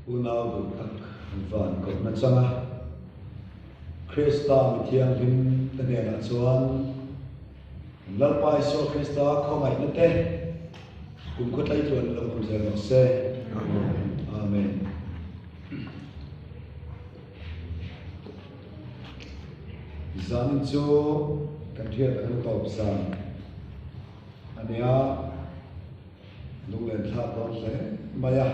Unau duh tak van kohna changa Krista mi thianghlim te hnenah chuan Lalpa Isua Krista khawngaihna te kumkhua tleitluan lo awm zel rawh se. Amen. Zanin chu kan hriat ang tawp zan a nia. Lunglen thlak dawn hle mai a.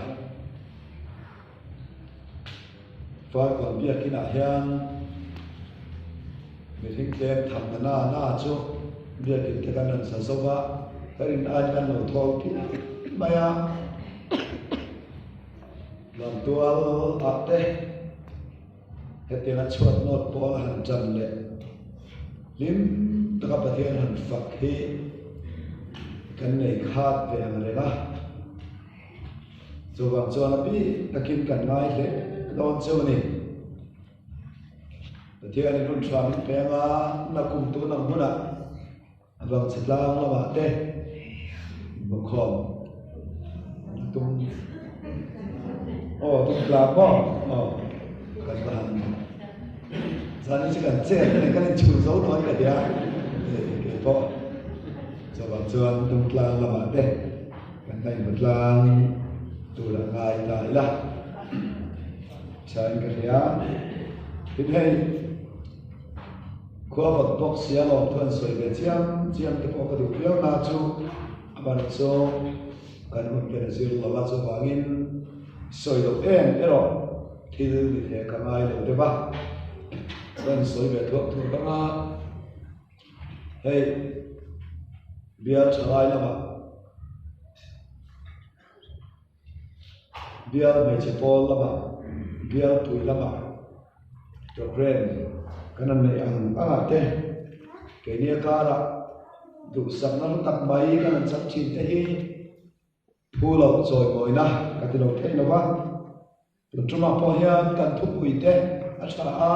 Farkawn biakinah hian mihring tlem tham na na na chu biakin te kan rawn sa zo va, ka rin aiin kan lo thawl phian mai a. Lamtual ah te hetianga chhuat nawt pawl a han tan leh hlim taka Pathian han fak hi kan nei khat ve ang reng a. Chuvang chuan a bik takin kan ngai hle dawn chu a ni. Pathianin hun tha min peng a, nakum tun ang hunah A vang chhe tlang lamah te inbawkhawm a tum aw tum tlang maw aw kan va han zanin chu kan chet a ni kan inchhun zo tawh ka tia kei pawh chuvang chuan tum tlang lamah te kan la inbu tlang tur a ngai ta ila thain ka hria tin hei. Khua vawt bawk sia lawm thu an sawi ve chiam chiam te pawh ka duh viau na chu a ban chu kan hun ken a zir lo a chuvangin sawi loh em erawh thil ni the ka ngai lo deuh a rawn sawi ve thuak thuak ang a hei bial thalai lamah Bial hmeichhe pawl lamah, bial pui lamah programme kan han neih ang ang ah te keini a karah duhsakna hlu tak mai kan han chak thin te hi phu loh chawimawina ka ti lo thei lo va. Tun tumah pawh hian kan thupui te a tha a,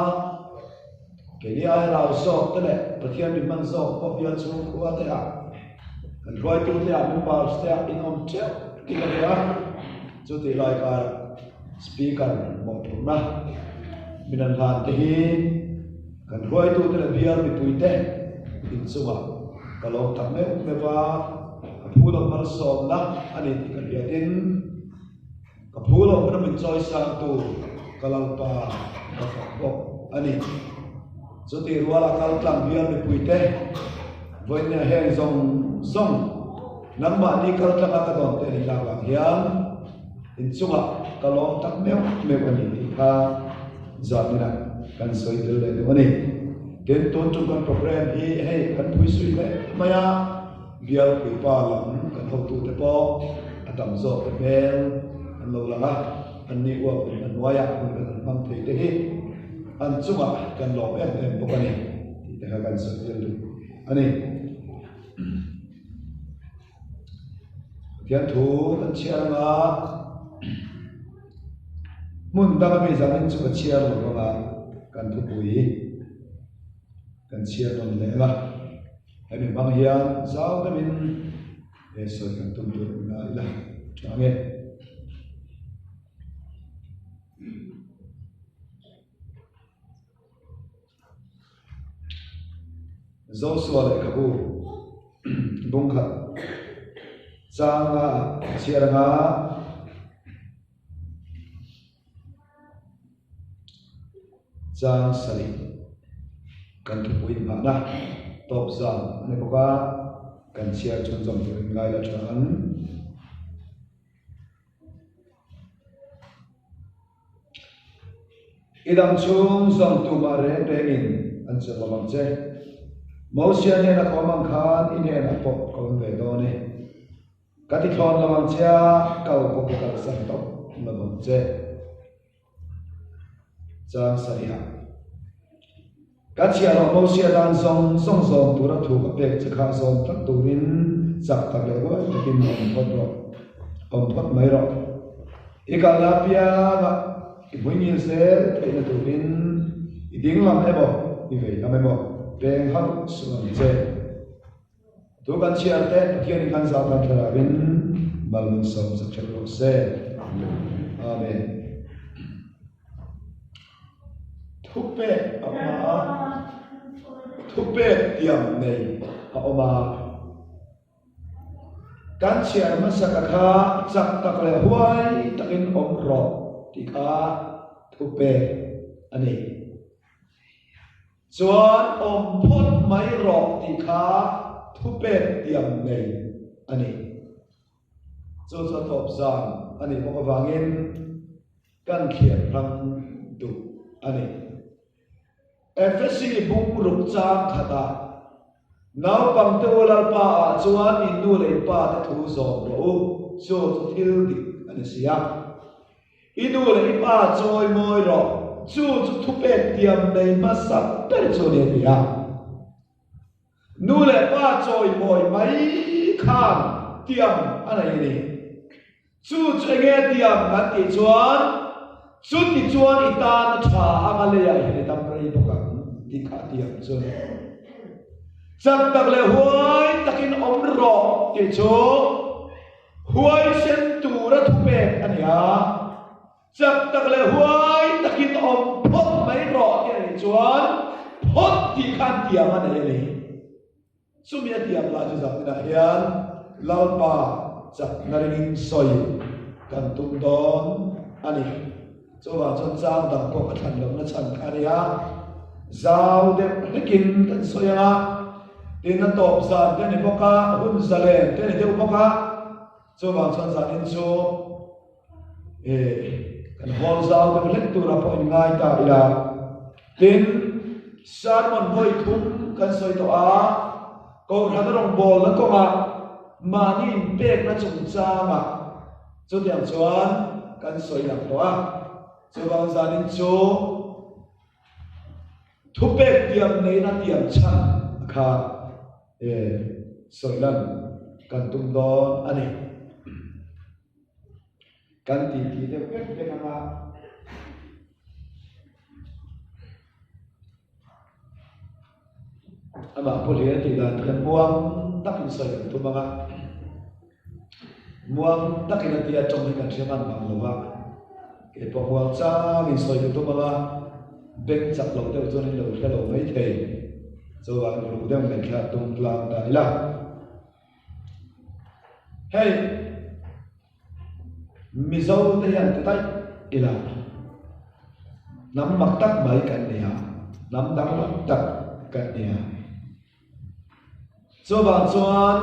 keini aia rau zawk te leh Pathian mi hman zawk pawh bial chhung khua te ah kan hruaitu te ah members te ah in awm teuh tih a ni a, chutih lai kar speaker mawhphurhna min an hlan te hi kan hruaitu te leh bial mipui te inchungah ka lawm tak meuh meuh a, ka phu loh malsawmna a ni tih ka hriatin. Ka phu loh huna min chawi sang tu ka Lalpa ka fak bawk a ni. Chutih ruala kal tlang bial mipuite vawinia heng zawng zawng nangmahni kal tlanga ka dawn te a nih lak vang hian inchungah ka lawm tak meuh meuh a ni tih kha zaninah kan sawi tel leh duh a ni. Tin, tun tum kan programme hi hei kan phui sui hle mai a. Bial puipa lam kan hotute pawh a tam zawk te hmel an lo lang a, an ni uap in a hnuaiah hun kan han hmang thei te hi an chungah kan lawm em em bawk a ni tih te kha kan sawi tel duh a ni. Pathian thu kan chhiar anga hmun danga mi zanin chu ka chhiar lo vang a, kan thupui kan chhiar nawn leh ang a. Hemi hmang hian zau deuhin he sawi kan tum tur eng nga ila tha nge. Zosua lehkhabu bungkhat changa chhiar anga Chang sarih kan thupui inhmahna tawp zan a ni bawk a, kan chhiar chhunzawm turin ngai la tha ang. I dang chhung zawng tumah reng rengin an che lo ang che. Mosia hnena ka awm ang khan i hnenah pawh ka awm ve dawn e. Ka ti thlawn lo ang che a, kal pawh ka kalsan tawp lo ang che. Chang sariha. Ka chhiah loh Mosia dan zawng zawng zawm tura thu ka pek che kha zawm tlat turin chak tak leh huai takin awm phawt rawh, awm phawt mai rawh. I kalna apiangah i hmuingil zel theihna turin i dinglam emaw, i veilam emaw peng hauh suh ang che. Tu kan chhiar te Pathian in kan zah tan thlarau in mal min sawm sak ṭheuh rawh se. Amen. Thupek a awm a, thupek tiam nei a awm a. Kan chhiar hmasaka kha chak tak leh huai takin awm rawh tih kha thupek a ni. Chuan awm phawt mai rawh tih kha thupek tiam nei a ni. Chu chu a tawp zan a nih bawk avangin kan thliar hrang duh a ni. Efesi bung ruk chang khatah naupangte u Lalpa ah chuan in nu leh in pa te thu zawm rawh u, chu chu thil dik a ni si a. I nu leh i pa chawi mawi rawh, chu chu thupek tiam nei hmasa ber chu a ni a ti a. Nu leh pa chawimawi mai khan tiam a nei a ni. Chu chu enge tiam kan tih chuan, chuti chuan i tan a tha anga leiah hian i dam rei bawk ang tih kha a tiam chu a ni. Chak tak leh huai takin awm rawh tih chu huaisen tura thupek a ni a. Chak tak leh huai takin awm phawt mai rawh tih a nih chuan phawt tih khan tiam a nei a ni. Chumi a tiam lah chu zaninah hian Lalpa chakna ringin sawi kan tum dawn a ni. Chuvang chuan chang dang pawh ka thlan lohna chhan kha a ni a, zau deuh hlekin kan sawi ang a, tin a tawp zan te a ni bawk a, hun zalen te a ni deuh bawk a, chuvang chuan zanin chu E, kan hawl zau deuh hlek tura pawh in ngai ta ila. Tin, sermon vawi thum kan sawi tawh a, Kohhran rawngbawlna kawngah mahni inpekna chungchangah chutiang chuan kan sawi lang tawh a. Chuvang zanin chu thupek tiam neihna tiam chhan kha e, sawi lan kan tum dawn a ni. Kan ti ti deuh vek vek ang a. Amah pawh hlir a tih dan hian muang takin sawi kan tum ang a. Muang takin a tia tawng hi kan hre hman mang lo va. Kei pawh muang changin sawi ka tum ang a. Beng chak lo deuh chuan in lo hre lo mai thei. Chuvangin uluk deuh ngaihthla tum tlang ta ila. Hei Mizo te hian ti daih ila hnam mak tak mai kan ni a, hnam danglam tak kan ni a. Chuvang chuan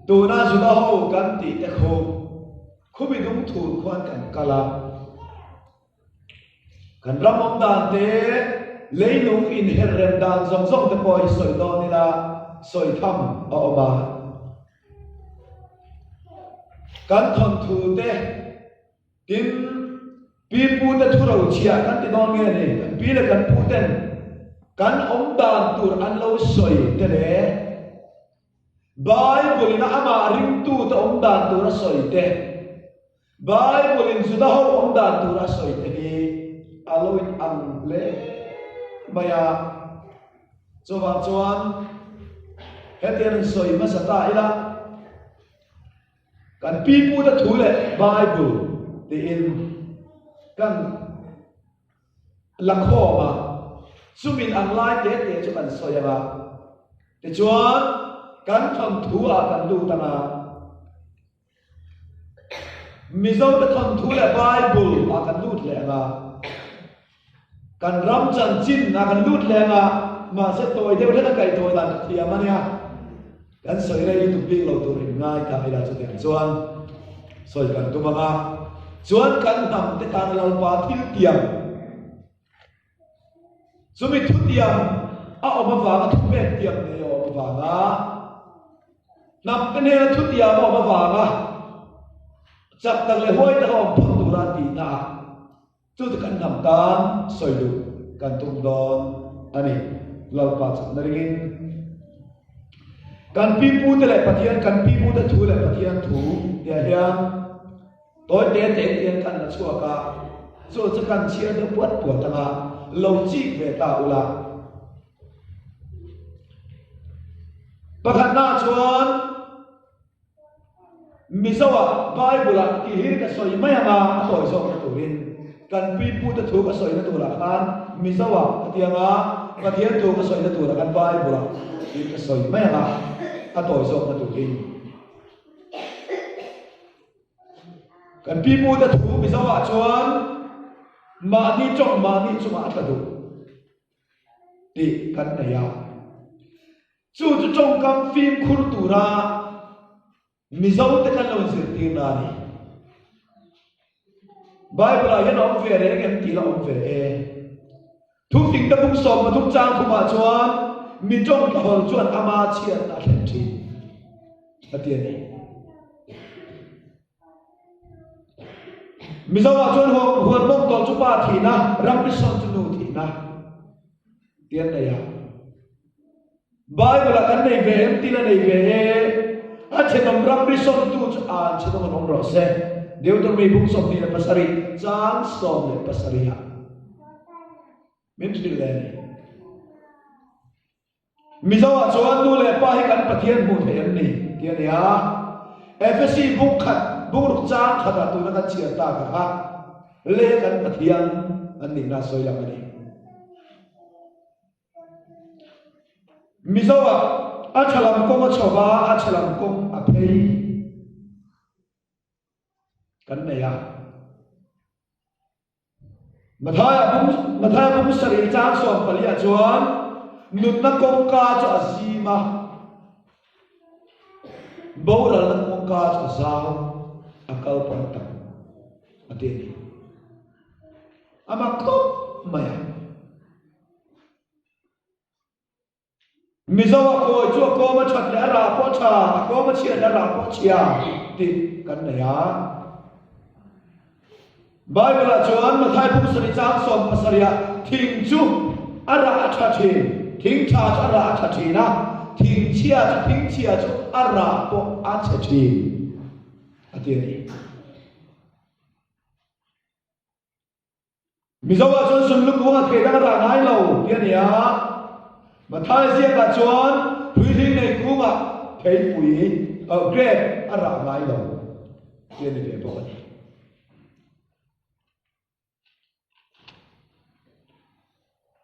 tuna Juda ho kan tih te khu khumi dung thur khuan kan kal a. Kan ram awm dan te, leilung inher rem dan zawng zawng te pawh hi sawi dawn ila sawi tham a awm a. Kan thawnthu te, tin pi pu te thu rochhiah kan ti dawn nge ni, kan pi leh kan pu ten kan awm dan tur an lo sawi te leh Bible in a amah ringtu te awm dan tur a sawi te, Bible-in Juda ho awm dan tur a sawi te hi a lo in ang hle mai a. Chuvang chuan hetiang in sawi hmasa ta ila, kan pi pute thu leh Bible tiin kan la khawm a, chumin ang lai te te chu kan sawi ang a. Tichuan kan thawnthu ah kan lut ang a. Mizote thawnthu leh Bible ah kan lut leh ang a, kan ram chanchin ah kan lut leh ang a, mahse tawi deuh hlek a kaihtawi dan ka thiam a nia. Kan sawi rei lutuk bik lo tur in ngai ta ila chutiang chuan sawi kan tum ang a, chuan kan hnam te tan Lalpa thil tiam Chumi thutiam a awm avanga thupek tiam nei a awm avanga hnamte hnena thutiam a awm avanga chak tak leh huai taka awm phawt tura an tihna ah chu chu kan hnam tan sawi duh kan tum dawn a ni. Lalpa chakna ringin kan pipute leh Pathian kan pipute thu leh Pathian thu tiah hian Tawi te te hian kan la chhuak a, chu chu kan chhiar deuh puat puat ang a, lo chik ve ta ula. Pakhatna chuan Mizoah Bible-ah tih hi ka sawi mai ang a, a tawi zawkna turin. Kan pipute thu ka sawina turah khan Mizo-ah ka ti ang a, Pathian thu ka sawina turah khan Bible-ah tiin ka sawi mai ang a, a tawi zawkna turin. Kan pipute thu Mizo-ah chuan mahni tawng mahni chungah a tla duh tih kan nei a. Chu chu tawngkam fimkhur tura Mizo te kan lo inzirtir na a ni. Bible ah hian a awm ve reng em tih la awm ve e. Thufing te bung 13 chang thumah chuan mi tawng thawl chuan ama chhiatna a thlen thin a ti a ni. Mizo ah chuan huan mawng tawh chu pa thihna, ramri sawn chu nu thihna ti an nei a. Bible ah kan nei ve em tih la nei ve e. A thenawm ramri sawntu chu an thenawm an awm rawh se. Deuteronomy bung 27 chang 17 ah min hrilh leh a ni. Mizo ah chuan nu leh pa hi kan Pathian hmuh theih an ni tih a ni a. Efesi bung khat bung ruk chang khat ah tuna kan chhiar ta ka kha leh kan Pathian an nihna a sawi lang a ni. Mizo ah a tha lam kawng a chho va, a chhe lam kawng a phei kan nei a. Mathaia bung Mathaia bung sarih chang 14 ah chuan nunna kawngka chu a zim a, boralna kawngka chu a zau, a kal pawh a tam a ti a ni. A mak khawp mai a. Mizo a kawi chu a kawm a that leh a rah pawh a tha, a kawm a chhiat leh a rah pawh a chhia tih kan nei a. Bible ah chuan Mathai bung sarih chang 17 ah thing chu a rah a tha thin, thing tha chu a rah a tha thin a, thing chhia chu thing chhia chu a rah pawh a chhe thin a ti a ni. Mizo ah chuan sunlu kung a thei dang a rah ngai lo ti a ni a, Mathai ziakah chuan Phuihling nei kungah theipui, grape, a rah ngai lo ti a ni ve bawk a ni.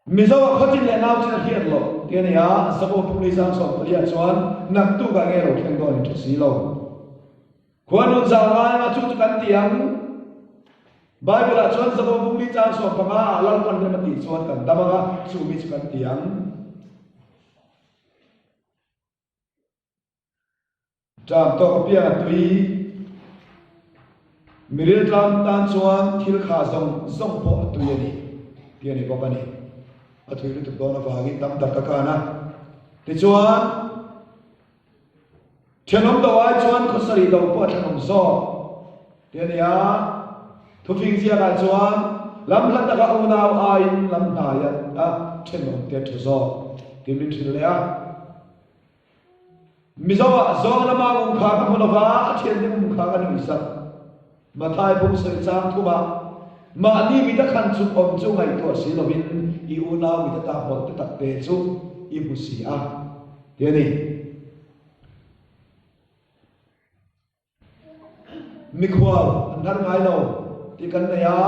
Mizo ah khawchin leh nauchin a hriat loh ti a ni a, Zabu Pungli Zang 14 ah chuan naktuk ah nge lo thleng dawn in tha si lo. Khuanun zau ngai anga chu chu kan ti ang. Bible ah chuan Zabu Bungli chang 15 ah Lalpan rem a tih chuan kan dam anga chu mi chu kan ti ang. Ṭam tawk apiang a tui. Miril tlam tan chuan thil kha zawng zawng pawh a tui a ni tih a ni bawk a ni. A thui lutuk dawn avangin tam tak ka kan a. Tichuan. Thenawm do ai chuan khawsarih do pawh a thenawm zawk ti a ni a. Thufing ziakah chuan lam hla taka unau aiin lam hnaia a thenawm te a tha zawk tih min hrilh leh a. Mizoah zawng lama ngungkha ka hmu lova, a thiante ngungkha ka nuihsak. Mathai bung sawi chang thumah mahni mit a khan chuk awm chu ngaihtuah si lovin i unau mit ata hmawlh te tak te chu i hmu si a ti a ni. Mikhual an har ngai lo tih kan nei a,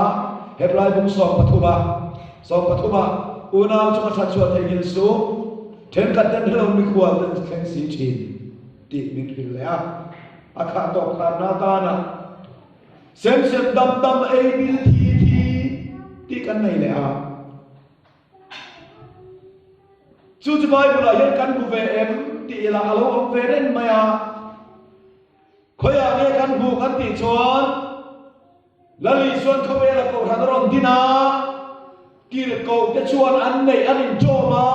Heblai bung 13 ah 13 ah unau chunga that chhuah theihnghilh suh, thenkhat ten helo mikhual ten thleng si thin tih min hrilh leh a. A khah tawp khan na tana sem sem dam dam ei bil thi thi tih kan nei leh a. Chu chu Bible ah hian kan hmu ve em tih ila a lo awm ve reng mai a. Khawiah nge kan hmu kan tih chuan Lal Isuan khawvela kohhran a rawn din a, tirhkoh te chuan an neih an inṭawm a,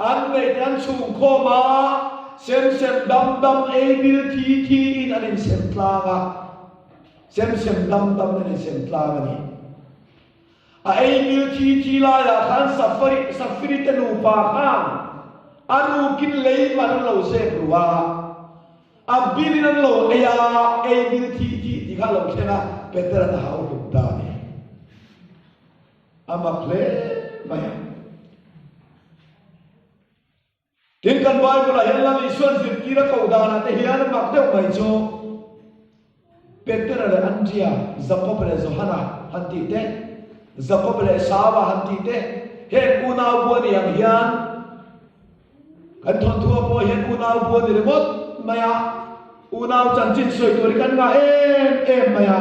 an neih te an chhungkhawm a, sem sem dam dam ei bil thi thi in an insem tlang a, sem sem dam dam in an insem tlang a ni. A ei bil thi thi laiah khan Safari Safiri te nupa khan a rukin lei man an lo zep ru a, a bilin an lo ei a, ei bil thi thi tih kha a lo thleng a, Petera'n a hau hlum ta a ni. A mak hle mai a. Tin, kan Bible-ah hian Lal Isua'n zirtir a koh danah te hian mak deuh mai chu Petera leh Andria, Jakob leh Johana. han tih te, Jakob leh Esauva han tih te, heng unau bu a nih ang hian kan thawnthuah pawh hian unau bu a ni ringawt mai a, unau chanchin sawi tur hi kan ngah em em mai a.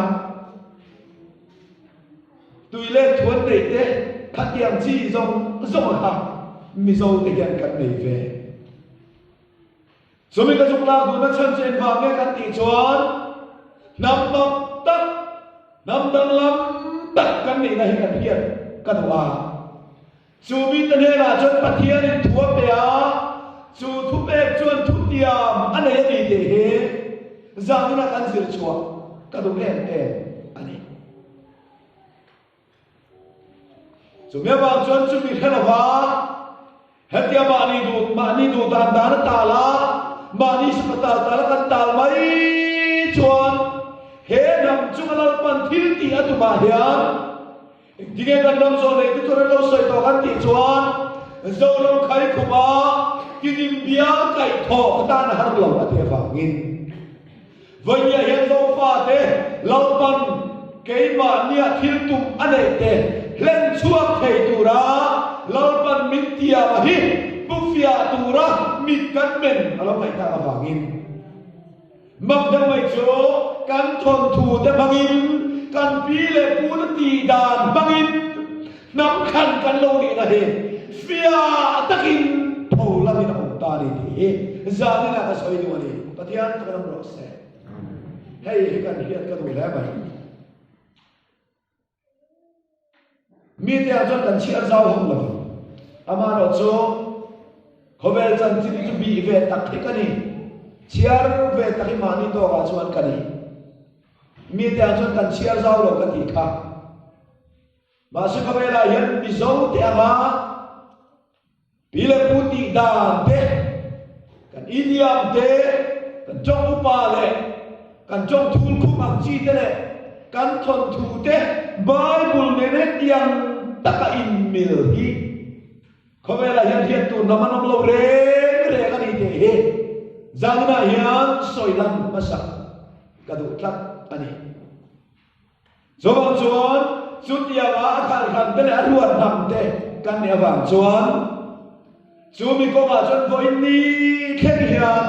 Tui leh thuan neih te khatiang chi zawng zawng a kha Mizo te hian kan nei ve. Chumi ka zuk lak duhna chhan chu engvang nge kan tih chuan hnam mak tak, hnam danglam tak kan nihna hi kan hian ka duh a. Chu mite hnenah chuan Pathianin thu a pe a, chu thupek chuan thutiam a nei a ni tih hi zanina kan zir chhuah ka duh em em a ni. Chumi avang chuan chumi hre lova hetia mahni duh mahni duh dan dan a tal a, mahni sum a tal tal a kan tal mai chuan he hnam chunga Lalpan thil tih a tumah hian Engtinge kan ram zawh neih te tur an lo sawi tawh kan tih chuan Zoram Khaikhuma tidim bial kaih thawh ka tan a har lo a tih avangin Vawinia hian Zofate Lalpan keimahnia thil tum a neih te hlen chhuak thei tura Lalpan min tiam a hi hmufiah tura mit kan men a lo ngaih tak avangin Mak deuh mai chu kan thawnthu te hmangin, kan pi leh pu te tih dan hmangin hnam thlan kan lo nihna hi fiah takin tho lamin a awm ta a ni tih hi zaninah ka sawi duh a ni. Pathian ka ram rawh se. Hei hi kan hriat ka duh hle mai. Mite ah chuan kan chhiar zau hauh lo. Amaherawh chu khawvel chanchin hi chu bih ve tak hi ka ni. Chhiar ve tak hi mahni tawkah chuan ka ni. Mite ah chuan kan chhiar zau lo ka tih kha. Mahse khawvelah hian Mizo te anga Pi leh pu tih dan te, kan idiom te, kan tawng upa leh kan tawng thul khum ang chi te leh kan thawnthu te Bible nen hetiang taka inmil hi khawvelah hian hriat tur hnam an awm lo reng reng a ni tih hi zaninah hian sawi lan hmasak ka duh tlat a ni. Chuvang chuan chutianga a khalhran te leh a ruat hnam te kan nih avang chuan chu mi kawngah chuan vawiin ni thleng hian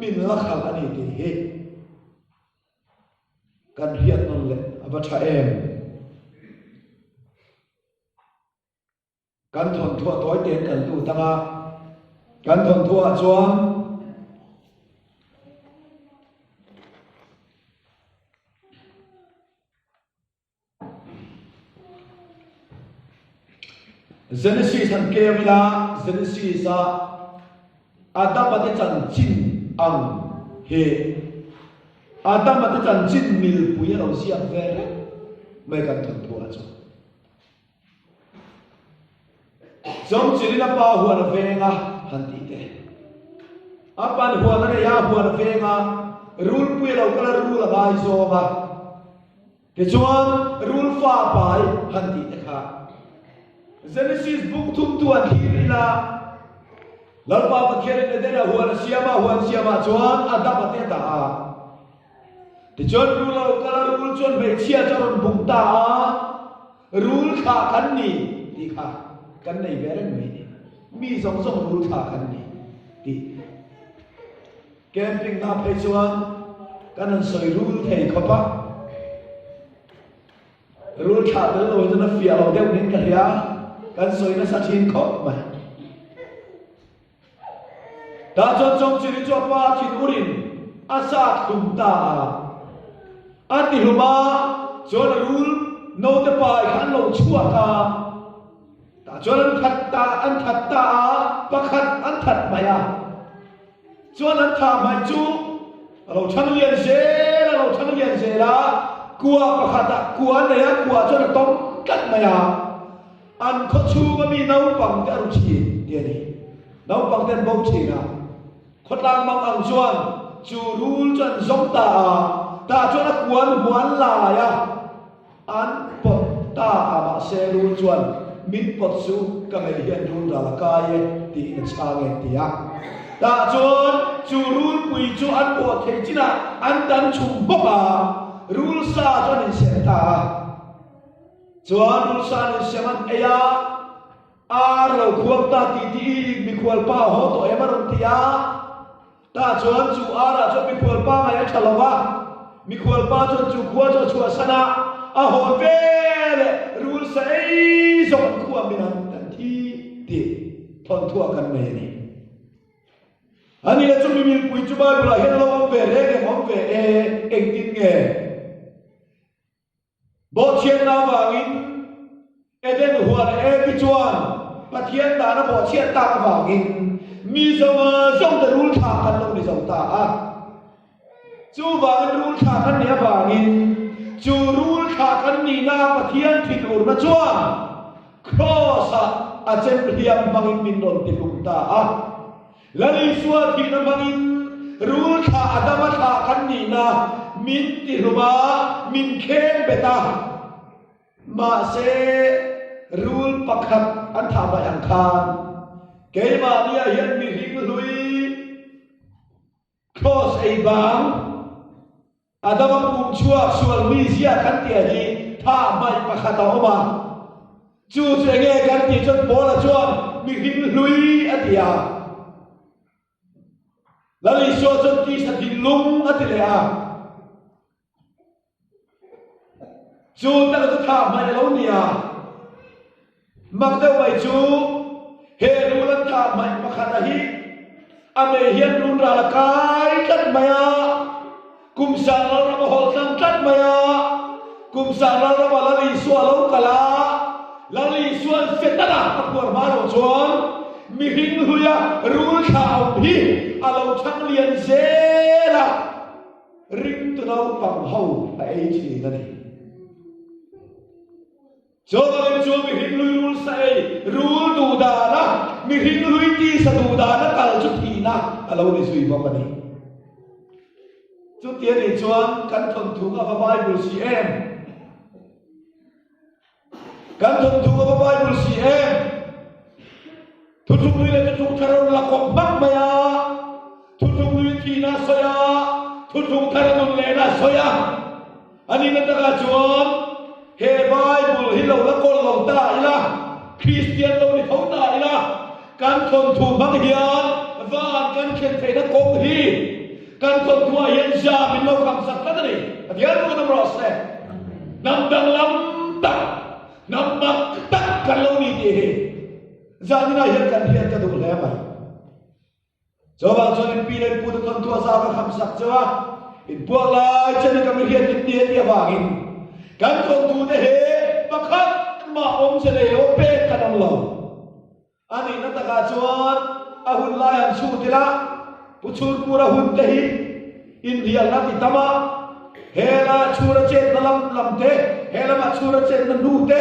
min la khalh a ni tih hi kan hriat nawn leh a va tha em. Kan thawnthuah tawi tein kan lut ang a, kan thawnthuah chuan Genesis han keu ila, Genesis a Adama te chanchin ang hi Adama te chanchin milpui a lo ziak ve reng mai kan thawnthuah chuan. Chawngchilin a pa huan a veng a, han tih te. A pan huan a nei a, huan a veng a, rulpui a lo kal a, rul a ngai zawng a. Tichuan, rul fa pai han tih te kha. Genesis buk thumtu an thlir ila, Lalpa Pathianin Edena huan a siam a, huan siamah chuan Adama te a dah a. Tichuan rul a lo kal a, rul chuan hmeichhia chu a rawn bum ta a, Rul thlah kan ni tih kha kan nei ve reng mai ni. Mi zawng zawng rul thlah kan ni tih. Camping na phei chuan kan han sawi rul thei khawp a, rul thlah tel lo hi chuan a fiah lo deuh niin ka hria, kan sawi nasa thin khawp mai. Tah chuan Chawngchiri chu a pa thinur-in a sat hlum ta a. A ti hlum a, chuan a rul naute pai kha an lo chhuak a. Tah chuan an that ta, an that ta a, pakhat an that mai a. Chuan an thah hmaih chu a lo chhang lian zel, a lo chhang lian zel a, kua pakhatah kua a nei a, kua chuan a tawm tlat mai a. An khaw chhunga mi naupang te a ru thin ti a ni. Naupang te an bo thin a, khawtlang mang ang chuan chu rul chu an zawng ta a, tah chuan a kuan huan lai a, an pawt ta a, mahse rul chuan min pawt chu ka ngei hian rul ral a kai e tiin a chhang e ti a. Tah chuan chu rulpui chu an pawh thei chinah an dan chhum bawk a, rul sa chu an inserh ta a. Chuan rulsa nen siam an ei a, ar lo khuang ta tih tih i mikhual pa a haw tawh em a rawn ti a. Tah chuan chu arah chuan mikhual pa ngaih a tha lo va, mikhual pa chuan chu khua chu a chhuahsan a, a hawn ve leh rulsa ei zawk an khuam min ang kan thi tih thawnthuah kan nei a ni. Ani le chu mimilpui chu Bible-ah hian a lo awm ve reng em? Awm ve e, engtin nge? Bawhchhiatna avangin Eden huan Evi chuan Pathian dana bawhchhiat tak avangin mi zawnga zawngte rul thla kan lo ni zo ta a. Chuvangin rul thla kan nih avangin chu rul thla kan nihna Pathian thinurna chuan Kraws-ah a chem hliam hmangin min rawn tihlum ta a. Lal Isua thihna hmangin rul thla Adama thla kan nihna min tihlum a, min kheng bet a. Mahse, rul pakhat an thah mai ang khan keimahniah hian mihring hlui Kraws ei bang Adama pum chhuak sual mi zia kan tih hi thah hmaih pakhat a awm a. Chu chu enge kan tih chuan Paula chuan mihring hlui a ti a. Lal Isua chuan tisa thinlung a ti leh a. Chu tak chu thah hmaih a lo ni a. Mak deuh mai chu he rul an thah hmaih pakhat a hi a mei hian run ral a kai tlat mai a, kum sang lalram a hawlh tlang tlat mai a, kum sang lalram ah Lal Isua a lo kal a, Lal Isua'n Setana a phuar hma lo chuan mihring hluia rul thla awm hi a lo chhang lian zel a. Ringtu naupang ho a ei thin a ni. Chuvangin chu mihring hlui rul sa ei, rul duh dana, mihring hlui tisa duh dana kal chu thihna a lo ni zui bawk a ni. Chuti a nih chuan kan thawnthu kha va Bible si em? Kan thawnthu ka va Bible si em? Thuthlung hlui leh thuthlung thar rawn la kawp hmak mai a, thuthlung hlui thihna a sawi a, thuthlung thar a nun lehna a sawi a. A nihna takah chuan he Bible hi lo la kawl lo ta ila, Kristian lo ni tho ta ila, kan thawnthu hmang hian van kan thlen theihna kawng hi Kan thawnthuah hian zia min lo khamsak tlat a ni. Pathian chu kan awm rawh se. Hnam danglam tak, hnam mak tak kan lo ni tih hi zaninah hian kan hriat ka duh hle mai. Chuvang chuan in pi leh in pute thawnthuah za ka khamsak cheu a, in puak lai chen in ka mi hriat in ni a tih avangin kan thawnthu te hi pakhat mah awmze nei lo pek kan awm lo. A nihna takah chuan a hun lai han chhut ila, Pu Chhurpura hun te hi inrialna ti tam a, he la chhura chetna lam lam te, he lama chhura chetna hnu te,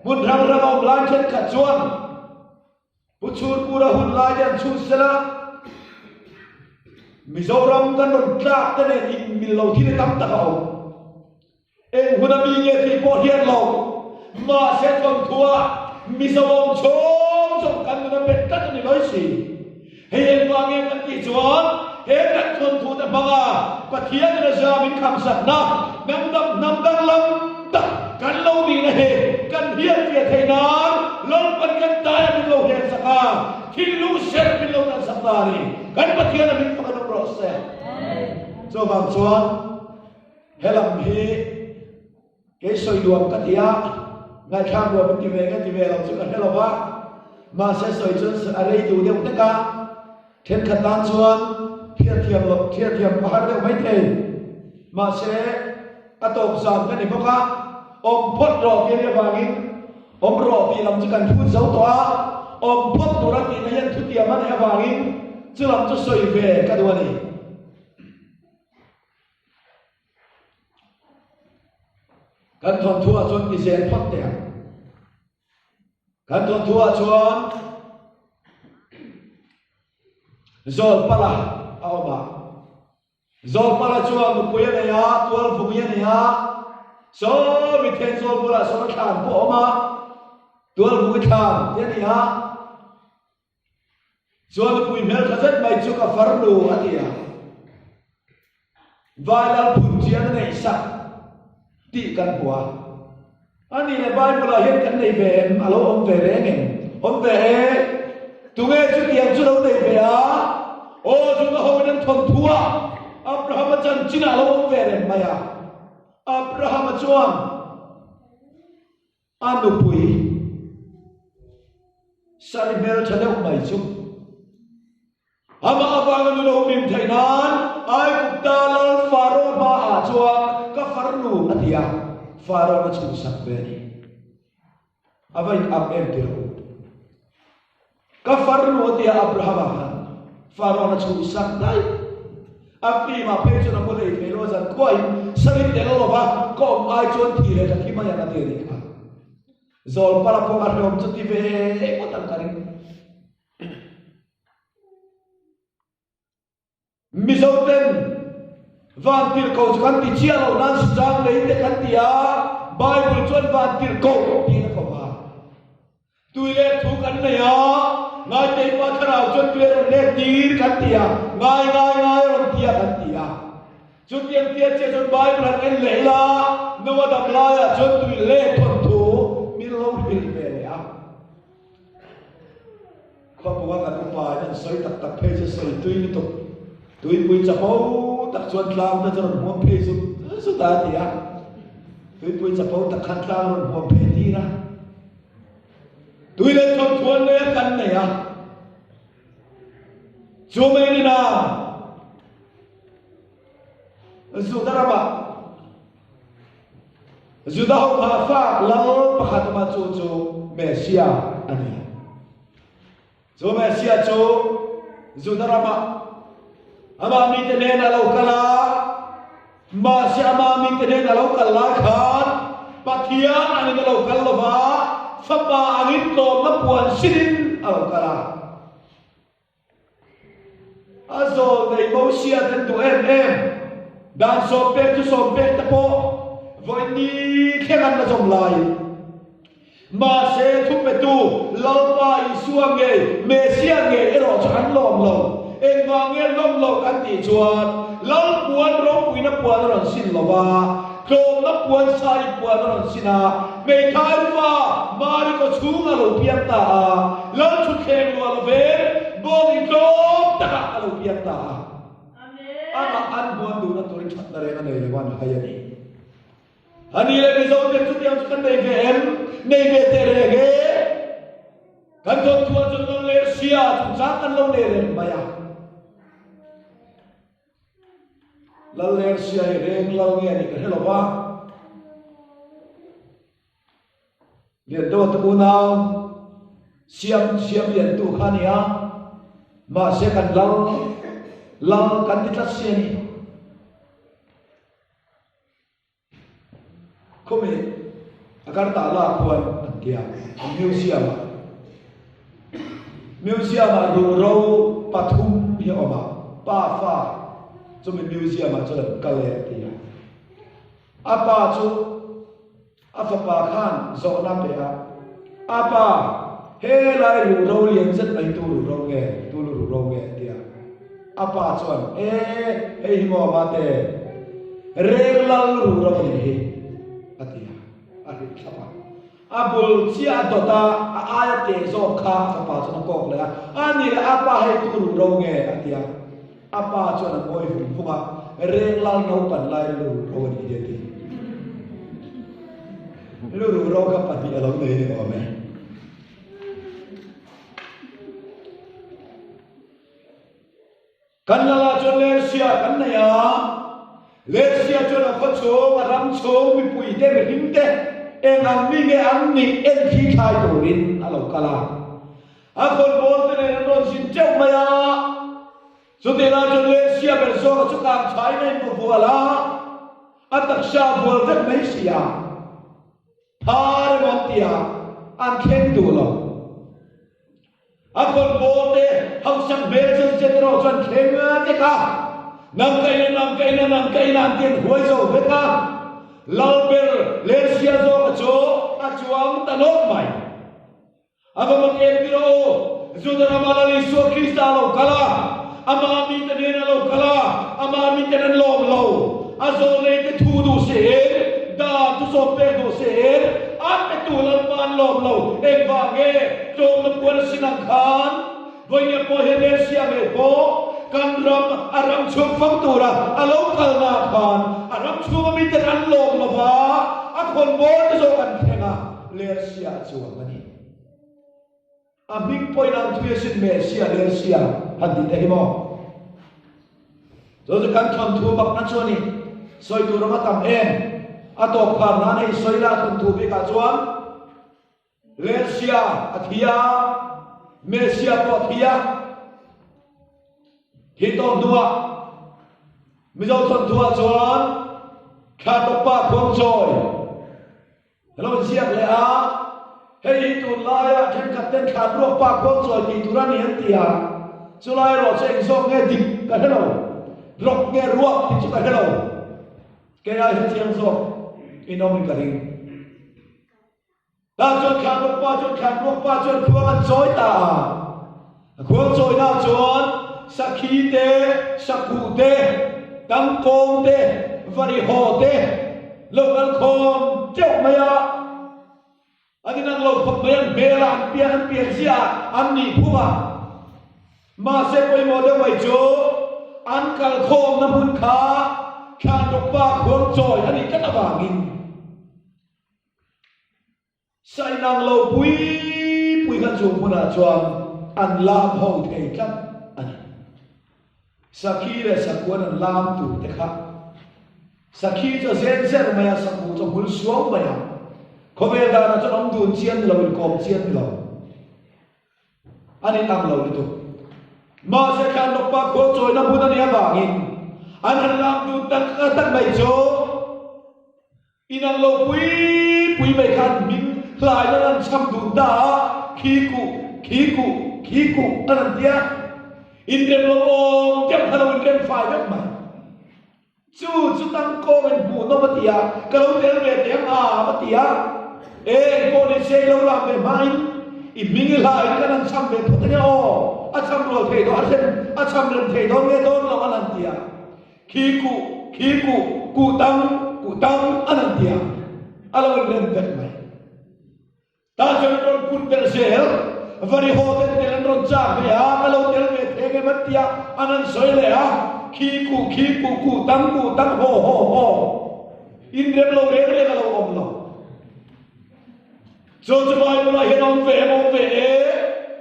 hmun hrang hrang a awm lai thenkhat chuan Pu Chhurpura hun lai te han chhut sela, Mizoram kan rawn tlak te nen inmil lo thil tam tak a awm. Eng huna mi nge tih pawh hian lo, mahse thawnthuah Mizo awm chhawng chhawng kan nun a bet tlat a ni lawi si. Hei engvah nge kan tih chuan he kan thawnthu te hmanga Pathian in a zia min khamsakna hnam dang hnam danglam tak kan lo nihna hi kan hiatfiah theih nan Lalpan kan taia min lo hlensak a, thinlung serh min lo tansak ta a ni. Kan Pathian a min fak a nawm rawh se. Chuvang chuan. Helam hi kei sawi nuam ka ti a, ngaihthlak nuam in ti ve nge ti ve lo chu ka hre lo va, mahse sawi chuan a rei duh deuh hlek a, thenkhat tan chuan hriatthiam loh hriatthiam a har deuh maithei, mahse a tawp zan ka ni bawk a, awm phawt rawh tih a nih avangin awm rawh tih lam chu kan phut zo tawh a, awm phawt tura tihna hian thutiam a neih avangin chu lam chu sawi ve ka duh a ni. Kan thawnthuah chuan ti zel phawt teh ang. Kan thawnthuah chuan Zawlpala a awm a. Zawlpala chuan nupui a nei a, tualvungi a nei a. Saw mi then Zawlpala sawn a thlan pawh a awm a, tualvungi thlan te a ni a. Chuan nupui hmeltha zet mai chu ka farnu a ti a, Vailal phun chian a neih sak tih kan hmu a. A nih leh Bible ah hian kan nei ve em? A lo awm ve reng em? Awm ve e. Tunge chutiang chu lo nei ve a? Aw, Juda ho in an thawnthu a, Abrahama chanchin ah a lo awm ve reng mai a. Abrahama chuan a nupui Sari hmeltha deuh mai chu Amah avanga nun a humhim theih nan Aigupta lal Faro hmaah chuan ka farnu a ti a, Farawn a chhuhsak ve a ni. A va in ang em ti lo. Ka farnu a ti a Abrahama khan Farawn a chhuhsak daih. A fimah phei chuan a mu hlei thei lo a zan khuain sari tel lova ka awm ai chuan thi leh ka thi mai ang a ti a nih kha. Zawlpala pawh a hlawm chu ti ve ngawt ang ka ring. Mizo ten vantirhkoh chu kan ti chiah lo nan sichang lei te kan ti a, Bible chuan vantirhkoh tiin a ko va. Tui leh thu kan nei a, Ngaitei pa thlarau chuan tui a rawn let tir kan ti a, ngai ngai ngai a rawn ti a kan ti a. Chutiang tia chiah chuan Bible han en leh ila, Noah dam laiah chuan tui leh thawnthu min lo hrilh ve leh a. Khuapunga kan upa in an sawi tak tak phei chu sawi tui lutuk. Tuipui chapo tak chuan tlang te chu rawn hmuam phei zut zut a a ti a. Tuipui chapo tak khan tlang rawn hmuam phei tir a. Tui leh thawnthuan nei a kan nei a. Chu mai ni na Juda ramah Juda ho kha fak lal pakhat awm a, chu chu Messia a ni. Chu Messia chu Juda ramah amah mite nen a lo kal a, mahse amah mite nen a lo kal lai khan Pathian angin a lo kal lo va, Fapa angin tlawmna puan sinin a lo kal a. A zawl nei Mosia ten duh em em dan sawmpek chu sawmpek te pawh vawi ni thleng an la zawm laiin mahse thupetu Lalpa Isua ngei Messia ngei erawh chu an lawm lo. Engvang nge lawm lo kan tih chuan Lalpuan ropuina puan a rawn sin lo va, Tlawmna puan sai puan a rawn sin a, hmeithai fa Mari kaw chhung a lo piang ta a, Lal thutthleng luah lo ven bawng in tlawm takah a lo piang ta a. Amah an hmuan duhna turin thatna reng a nei lo a, an hai a ni. A ni le Mizo te chutiang chu kan nei ve em? Nei ve teh reng e. Kan thawnthu ah chuan Lal Lersia chungchang kan lo nei reng mai a. Lal Lersia hi reng lal nge a nih ka hre lo va. Liandoa te unau siam siam liantu kha a ni a, mahse kan lal lal kan ti tlat si a ni. Khawmi a kar tah lak khuan an ti a, museum ah museum ah ruhro pathum hi a awm a, pa fa chumi museum ah chuan an kal e a ti a, a pa chu a fapa khan zawhna a pe a, a pa helai ruhro lian zet mai tu ruhro nge, tu lu ruhro nge a ti a. A pa chuan, E, hei hi maw mate, reng lal ru ram a nih hi, a ti a, a hrilh thlap a. A bul chiah a dawt a, a aia teh zawk kha a fapa chuan a kawk leh a, A nih leh a pa hei tu ru ro nge? a ti a. A pa chuan a ngawi vung vung a, Reng lal naupan lai lu ru ro a nih hi, a ti. Lu ru ro kha pahnih a lo nei a ni awm e. Kan lal ah chuan Lersia kan nei a, Lersia chuan a khaw chhung, a ram chhung mipui te, mihring te eng ang mi nge an nih en thli thlai turin a lo kal a. A khawnbawl te nen an rawn zin teuh mai a, chutih lai chuan Lersia ber zawka chu kang thain a invuvual a, a taksa a vual vek mai si a. Phar emaw an ti a, an thleng duh lo. A khawnbawl te hausak hmel chen chen erawh chuan thleng vek a, nang ka ina, nang ka ina, nang ka ina an ti an huai zo vek a. Lalber Lersia zawka chu a chuang ta nawk mai. A va mak em tir aw! Juda rama Lal Isua Krista a lo kal a, ama mite nen a lo kal a, ama miten an lawm lo. A zawlneite thu duh se en, dan thu sawm pek duh se en, A petu Lalpa an lawm lo. Engvang nge tlawmna puan a sin ang khan vawinia pawh hian Asia ngei pawh kan ram a ram chhung fang tura a lo kalna khan a ram chhunga miten an lawm lo va, a khawnbawl te zawk an thleng a, Lersia a chuang a ni. A hming pawhin ang thui asin Messia Lersia han tih te hi maw? Chu chu kan thawnthu bakna chu a ni. Sawi tur a va tam em? A tawp khar nan hei sawi la thawnthu bikah chuan Lersia a thi a, Messia pawh a thi a. Thi tawh hnuah Mizo thawnthu ah chuan Thlatawkpa Khuangchawi Ka lo inziak leh a, hei hi tunlaia thenkhat ten thlan ruak pa khuang chawi tih tur a ni an ti a, chulai erawh chu eng zawk nge dik ka hre lo, rawk nge ruak tih chu ka hre lo, kei ai hre chiang zawk in awm in ka ring. Tah chuan thlan ruak pa chuan thlan ruak pa chuan khuang an chawi ta a, a khuang chawina chuan sakhi te, sakuh te, tangkawng te, varihaw te, Lo kal khawm teuh mai a, an inang lo khawp mai, an hmel a, an pian an pian ziah a, an nih phung a. Mahse pawimawh deuh mai chu an kal khawmna hmun kha Thlanrawkpa khuang chawi a nih tlat avangin Sainang lo pui pui kha chu hmunah chuan an lam ho thei tlat a ni. Sakhi leh sakuan an lam tur te kha Sakhi chu a zen zer mai a, saku chu a hmul suau mai a. Khawvel danah chuan awm dun chian ni lo, inkawm chian ni lo. An inang lo lutuk. Mahse Thlanrawkpa khual chawina hmun a nih avangin an han lam dun tak tak mai chu. Inang lo pui pui mai khan hming hlai nan an chham dun ta a, khi kuh, khi kuh, khi kuh an an ti a. Inrem lo awm deuh kha lo inrem fai vek mai. Chu chu tangkawng in hmuhnawm a ti a, ka lo tel ve teh ang a va ti a. Eng pawh ni se i lo lam ve hmain i hming i hlaiin kan han chham ve phawt ange aw, a chham rual thei dawn, a hrem, a chham rem thei dawn nge dawn lo an han ti a. Khi kuh, khi kuh, kuh tang, kuh tang an han ti a, a lo inrem vek mai. Tah chuan an rawn put belh zel, Varihaw ten tel an rawn chak ve a, ka lo tel ve thei ang em an ti a, an han sawi leh a, khi kuh, khi kuh, kuh tang, kuh tang, haw, haw, haw. Inrem lo reng reng a lo awm lo. Chu chu Bible-ah hian awm ve em awm ve e,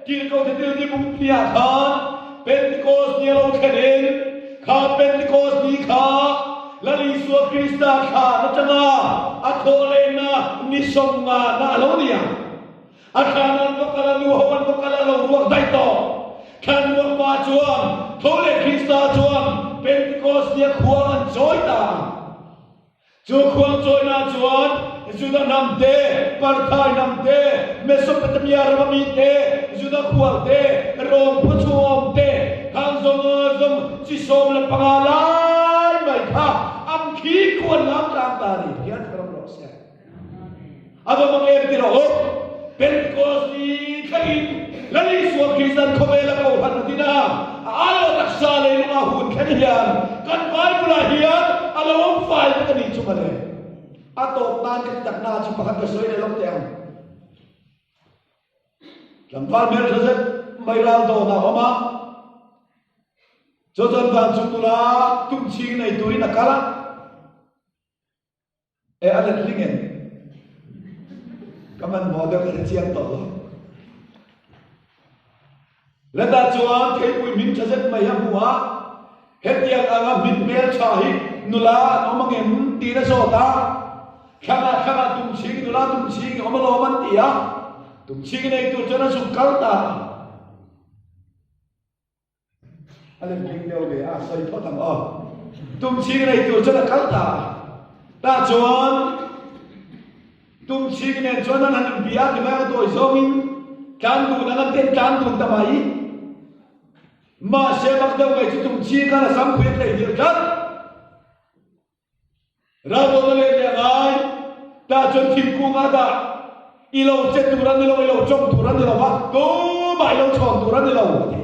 Tirhkoh Thetil ti bung hniah khan Pentecost ni a lo thlen in, kha Pentecost ni kha Lal Isua Krista thlan atanga a thawh lehna ni sawmngana a lo ni a. A thlan an va kal a, nu ho an va kal a, a lo ruak daih tawh. Thlan ruak pa chuan tho leh Krista chuan Pentecost nia khuang an chawi ta a. Chu khuangchawina chuan Juda hnam te, Parthai hnam te, Mesopotamia rama mi te, Juda khual te, Rom khawchhung awm te, khang zawng zawng chi 15 lai mai kha an khi khuan lam tlang ta a ni. Pathian thar awm rawh se. A va mang em ti rawh u. Pentecost ni thlengin Lal Isua Kristan khawvela kohhran a din a, a aiawh taksa leilunga hun thleng hian kan Bible-ah hian a lo awm fai vek a nih chu mawle. A tawp nan ka ti takna chu pakhat ka sawi leh lawk teh ang. Tlangval hmeltha zet mai ral dawn a awm a, chu chuan vancung nula tumchhing nei turin a kal a. E a let hling em? Ka hmanhmawh deuh ka hre chiang tawh lo. Letah chuan theipui hming tha zet mai a hmu a, hetiang anga hming hmel tha hi nula an awm angem tiin a zawt a, thlangah thlangah tumchhingi nula tumchhingi awm alawm an ti a, tumchhingi nei tur chuan a zuk kal ta a. A lem hming deuh ve a, sawi phawt ang aw. Tumchhing nei tur chuan a kal ta a. Tah chuan Tumchhing nen chuan an han inbia a ti mai ang a dawi zawngin tlan dun ang an ten tlan dun ta mai. Mahse mak deuh mai chu Tumchhing khan a sam phui a theihnghilh tlat. Raltawna leh leh ngai tah chuan thingkung a dah i lo che tur a ni lo, i lo chawm tur a ni lo va, tumah i lo chhawn tur a ni lo a ti.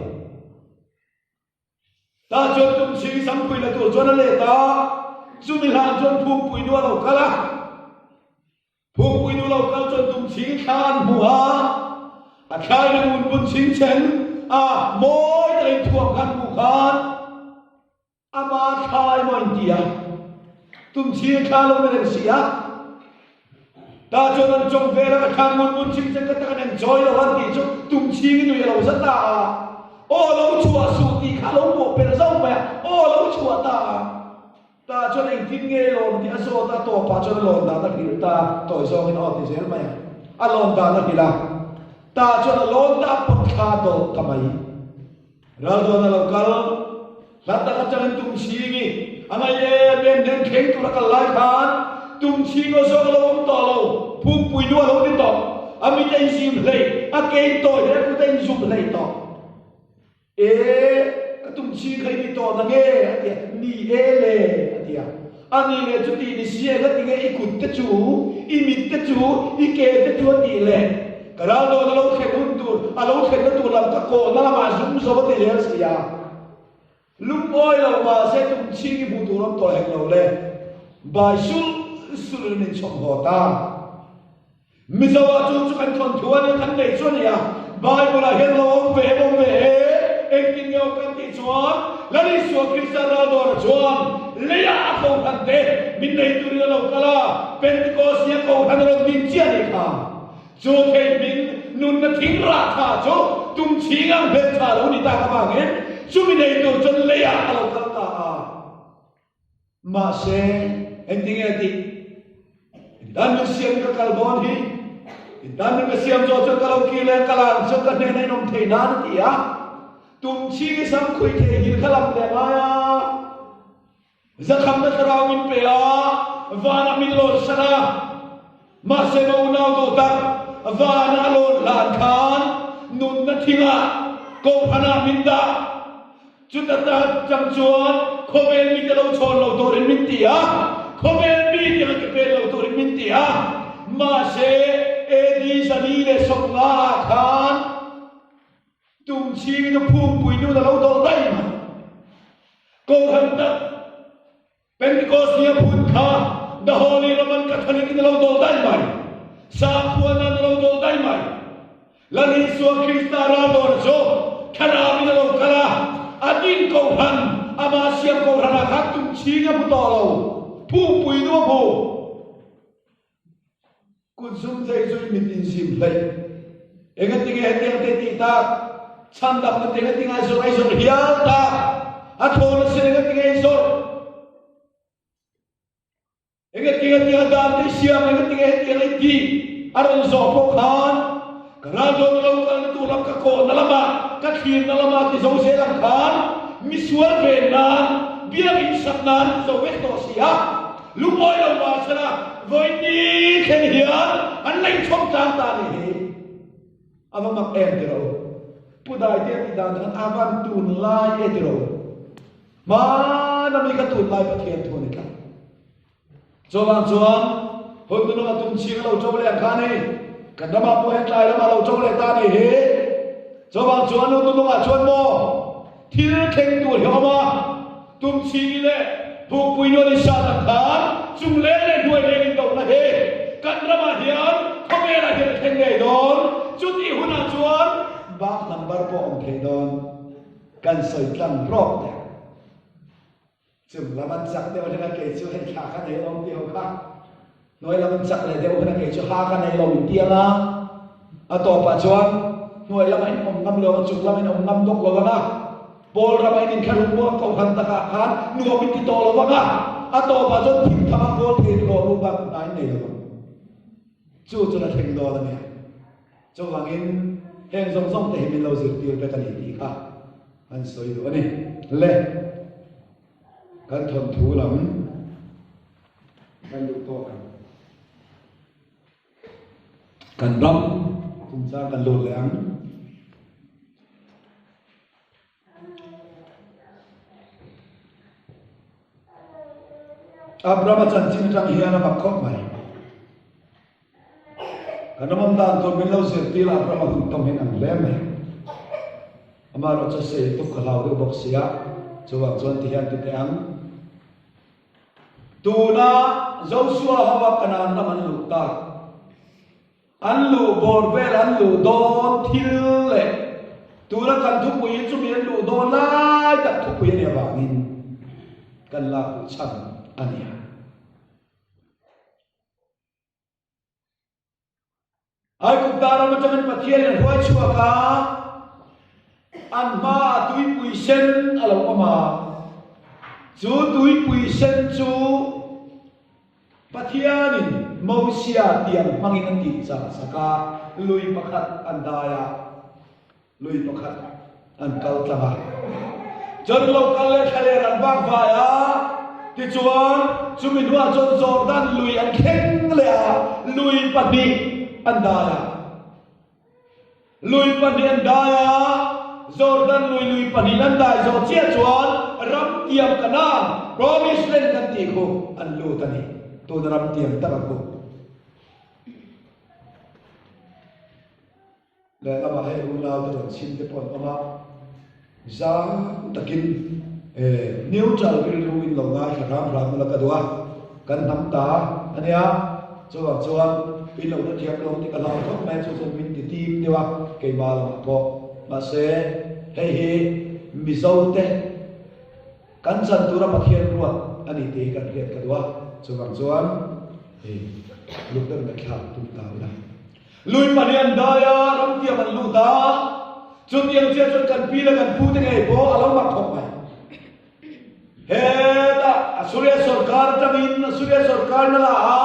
Tah chuan tumchhing samkhui la tur chuan a let a, chumi hlan chuan phukpui nu a lo kal a. Phukpui nu. lo kal chuan tum chhing thla an hmu a, a thlain a ngun bun chhing chhen a, mawi taka inthuam kha an hmuh khan ama thla emaw a inti a, tum chhing thla lo ni reng si a. Tah chuan an chawng vel a, ka thla ngun bun chhing chhen ka tak an enjoy lo an tih chu tum chhing i nui a lo za ta a, aw lo chhuah suh tih kha a lo mawhpelh zauh mai a, aw lo chhuah ta a. Tah chuan engtin nge i lawm tih a zawt a, tawpah chuan a lawn dan a hrilh ta, tawi zawngin aw ti zel mai a, a lawn dan a hrilh a, tah chuan a lawn ta pawt thla dawlh ta mai. Ral dawn a lo kal, hla tak atangin tumchhing i a ngaih em em nen thleng tur a kal lai khan tumchhing aw zawng a lo awm tawh lo, phungpui nu a lo ni tawh, a mit a inzim hleih, a ke in tawi hle, a kut a inzum hleih tawh. E, ka tum chhing kha i ni tawh na nge? a ti a. Ni e le, a ti a. A ni leh chu tih ni si e, ngati nge i kut te chu, i mit te chu, i ke te chu a tih leh. Ka ral dawn a lo thlen hun tur, a lo thlenna tur lam ka kawhna lamah zum zo a ti zel si a. Lungawi lo mahse tum chhing i hmuh tur awm tawh hek lo le. Bai sulh sulh in min chhawm haw ta. Mizo ah chu chu kan thawnthu a nia kan nei chu a nia. Bible ah hian lo awm ve em awm ve e, engtin nge awm kan tih chuan Lal Isua Krista ral dawrah chuan leiah a kohhran te min nei turin a lo kal a, Pentecost nia kohhran a rawn din chiah a nih kha. Chu thei hming nunna thing rah tha chu tum chhing ang hmel tha lo ni tak avangin chumi nei tur chuan leiah a lo kal ta a. Mahse, engtinge a tih? Intan min siam ka kal dawn hi, intan min ka siam zawh chuan ka lo kir leh kal ang chuan ka hnenah in awm thei nan a ti a. Tum chhing i sam khuih thei hil kha lam leh ngai a. Zakhamna thlarau min pe a, vanah min lawn san a. Mahse ka unau duh tak, vanah a lawn hlan khan nunna thingah kohhranah min dah. Chuta ta chang chuan khawvel mite lo chhawn lo turin min ti a, khawvel mi tiang a ke pen lo turin min ti a. Mahse, AD 450 ah khan tumchhingin a phungpui nun a lo dawlh daih mai. Kohhran tak Pentecost nia phun kha The Holy Roman Catholic in a lo dawlh daih mai. Sakhuana'n a lo dawlh daih mai. Lal Isua Krista ral dawn chu Thlarau in a lo kal a, a din kohhran, amah siam kohhranah khan tumchhing a hmu tawh lo, phungpui nu a hmu. Kut zum thei chu i mit inzim hleih. Engatinge hetiang te tih tak? Chhandamna te engatinge a zawrh a i zawrh hial tak? A thawn a sin engatinge i zawrh? Engatinge tiang dan te i siam? Engatinge hetiang i tih? A rawn zawh pawh khan ka ral dawn a lo kalna tur lam ka kawhna lamah, ka thlirna lamah ti zo zel ang khan misual ven nan, biakinn sak nan ti zo vek tawh si a. Lungawi lo mahsela vawiin thleng hian an la inchhawm tlang ta a nih hi. A va mak em ti rawh u. Pu Daite a tih dan khan a van tunlai e ti rawh u. Hmana mi kha tunlai Pathian thu a ni tlat. Chuvang chuan hun nunung a tum chhing a lo to leh ang kha a ni. Kan ramah pawh hian tlai lamah a lo to leh ta a nih hi. Chuvang chuan hun nunungah chuan maw thil thleng tur hi a awm a. Tumchhingi leh Bukpui nual i sat ang khan chung leng leh hnuai leng in dohna hi kan ramah hian khawvelah hian a thleng ngei dawn. Chutih hunah chuan bak number pawh awm thei dawn. Kan sawi tlang rawk teh. Chung lam an chak deuh hlek a kei chu hei thla ka nei lawm tih ho kha. Hnuai lam an chak leh deuh hun a kei chu ha ka nei lo in tiang a. A tawpah chuan hnuai lamah in awm ngam lo a, chung lamah in awm ngam bawk lo ang a. Pawl ramah in inkhelh hun pawh kohhran takah khan nuam in ti tawh lo ang a. A tawpah chuan thim tham a kawl thei hlawh lu bak hna in nei lo ang. Chu chu la thleng dawn a nia. Chuvangin heng zawng zawng te hi min lo zirtir vek a ni tih kha an sawi duh a ni. Le kan thawnthu lam kan duh tawk ang. Kan ram chungchang kan lut leh ang. Abrahama chanchin atang hian a mak khawp mai. Kan ram awm dan tur min lo zirtir Abrahama hun tawng hian ang hle mai. Amaherawhchu sei tuk ka hlau deuh bawk sia, chuvang chuan ti hian ti teh ang. Tuna Joshua hova Kanaan ram an luh tak. An luh bawr vel an luh dawn thil leh tuna kan thupui hi chumi an luh dawn lai tak thupui a nih avangin kan lak duh chhan a ni a. Aigupta ram atangin Pathianin a hruai chhuak a, an hmaah tuipui sen a lo awm a, chu tuipui sen chu Pathianin Mosia tiang hmangin a tih chah sak a, lui pakhat an dai a. Lui pakhat an kal tlang a, cun lo kal le thlaler an vak vai a, tichuan chumi hnuah cun Jordan lui an thleng leh a, lui pahnih an dai a. Lui pahnih an dai a, Jordan lui lui pahnih an dai zawh chiah chuan ram tiam Kanaan, Promised Land kan tih khu an lut a ni. Tuna ram tiam tak a khu. Lehlamah hei unaute rawn chhim te pawh an awm a, zang takin neutral rilru in lo ngaithla hram hram ula ka duh a, kan hnam ta a nia, chuvang chuan in lo hrethiam lo tih ka hlau khawp mai a, chu chuan min ti tim deuh a keimah lamah pawh. Mahse hei hi Mizo te kan chan tura Pathian ruat a ni tih hi kan hriat ka duh a, chuvang chuan luk deuh ngaihthlak tum ta ila. Lui pahnih an dai a, ramtiam an lut a, chutiang chiah chuan kan pi leh kan pu te ngei pawh a lo mak khawp mai. Hetah Assuria sorkar atangin, Assuria sorkar na la a,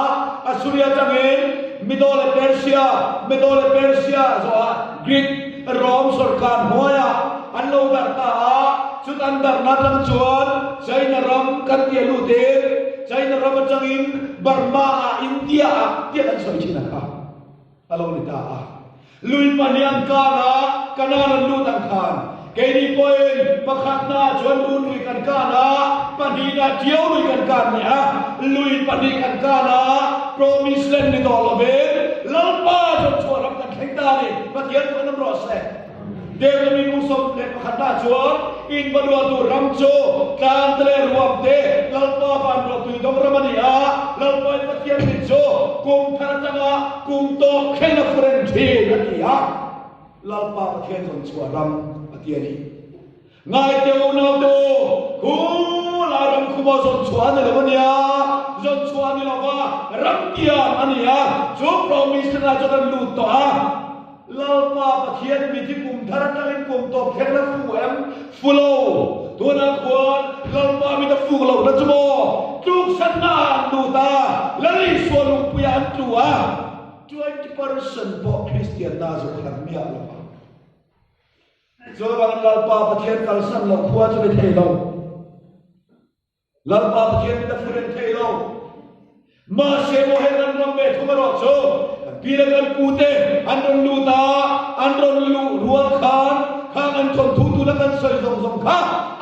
Assuria atangin Medo leh Persia, Medo leh Persia zawhah Greek, Rome sorkar hnuaiah an lo darh ta a, chut an darhna atang chuan China ram kan tia lutin China ram atangin Burma ah, India ah tiah kan sawi thin ang kha a lo ni ta a. Lui pahnih an kan a, Kanaan an lut ang khan keini pawhin pakhatna ah chuan Run lui kan kan a, pahnihna ah Tiau lui kan kan leh a, lui pahnih kan kan a, Promise Land ni tawh lovin Lalpa chuan chhuah ram kan thleng ta a ni. Pathian chu kan awm rawh se. Deuteronomy bung 11 ah chuan in va luah tur ram chu tlang te leh ruam te Lalpa van ruah tui dawng ram a ni a, Lalpa in Pathian mit chu kum thar atanga kum tawp thleng a fu reng thin a ti a, Lalpa Pathian zawn chhuah ram a ti a ni. Ngaite unau te u, khu lai ram khuma zawn chhuah a ni lo a nia, zawn chhuah a ni lo va, ram tiam a ni a, chu promise ah chuan an lut tawh a. Lalpa Pathian mi hi kum thar atangin kum tawp thleng la fu em? Fu lo. Tunah khuan Lalpa mit a fuk loh na chu maw? Tluksanna ah an lut a, Lal Isua lungpuiah an tlu a. 20% pawh Kristianna zuk har miah lo va. Chuvangin Lalpa Pathian kalsan loh khua chu ni thei lo. Lalpa Pathian mit a fu reng thei lo. Mahse maw heng an ram ve thung erawh chu kan pi leh kan pu te an rawn lut a, an rawn luh rual khan khang an thawnthu tuna kan sawi zawng zawng kha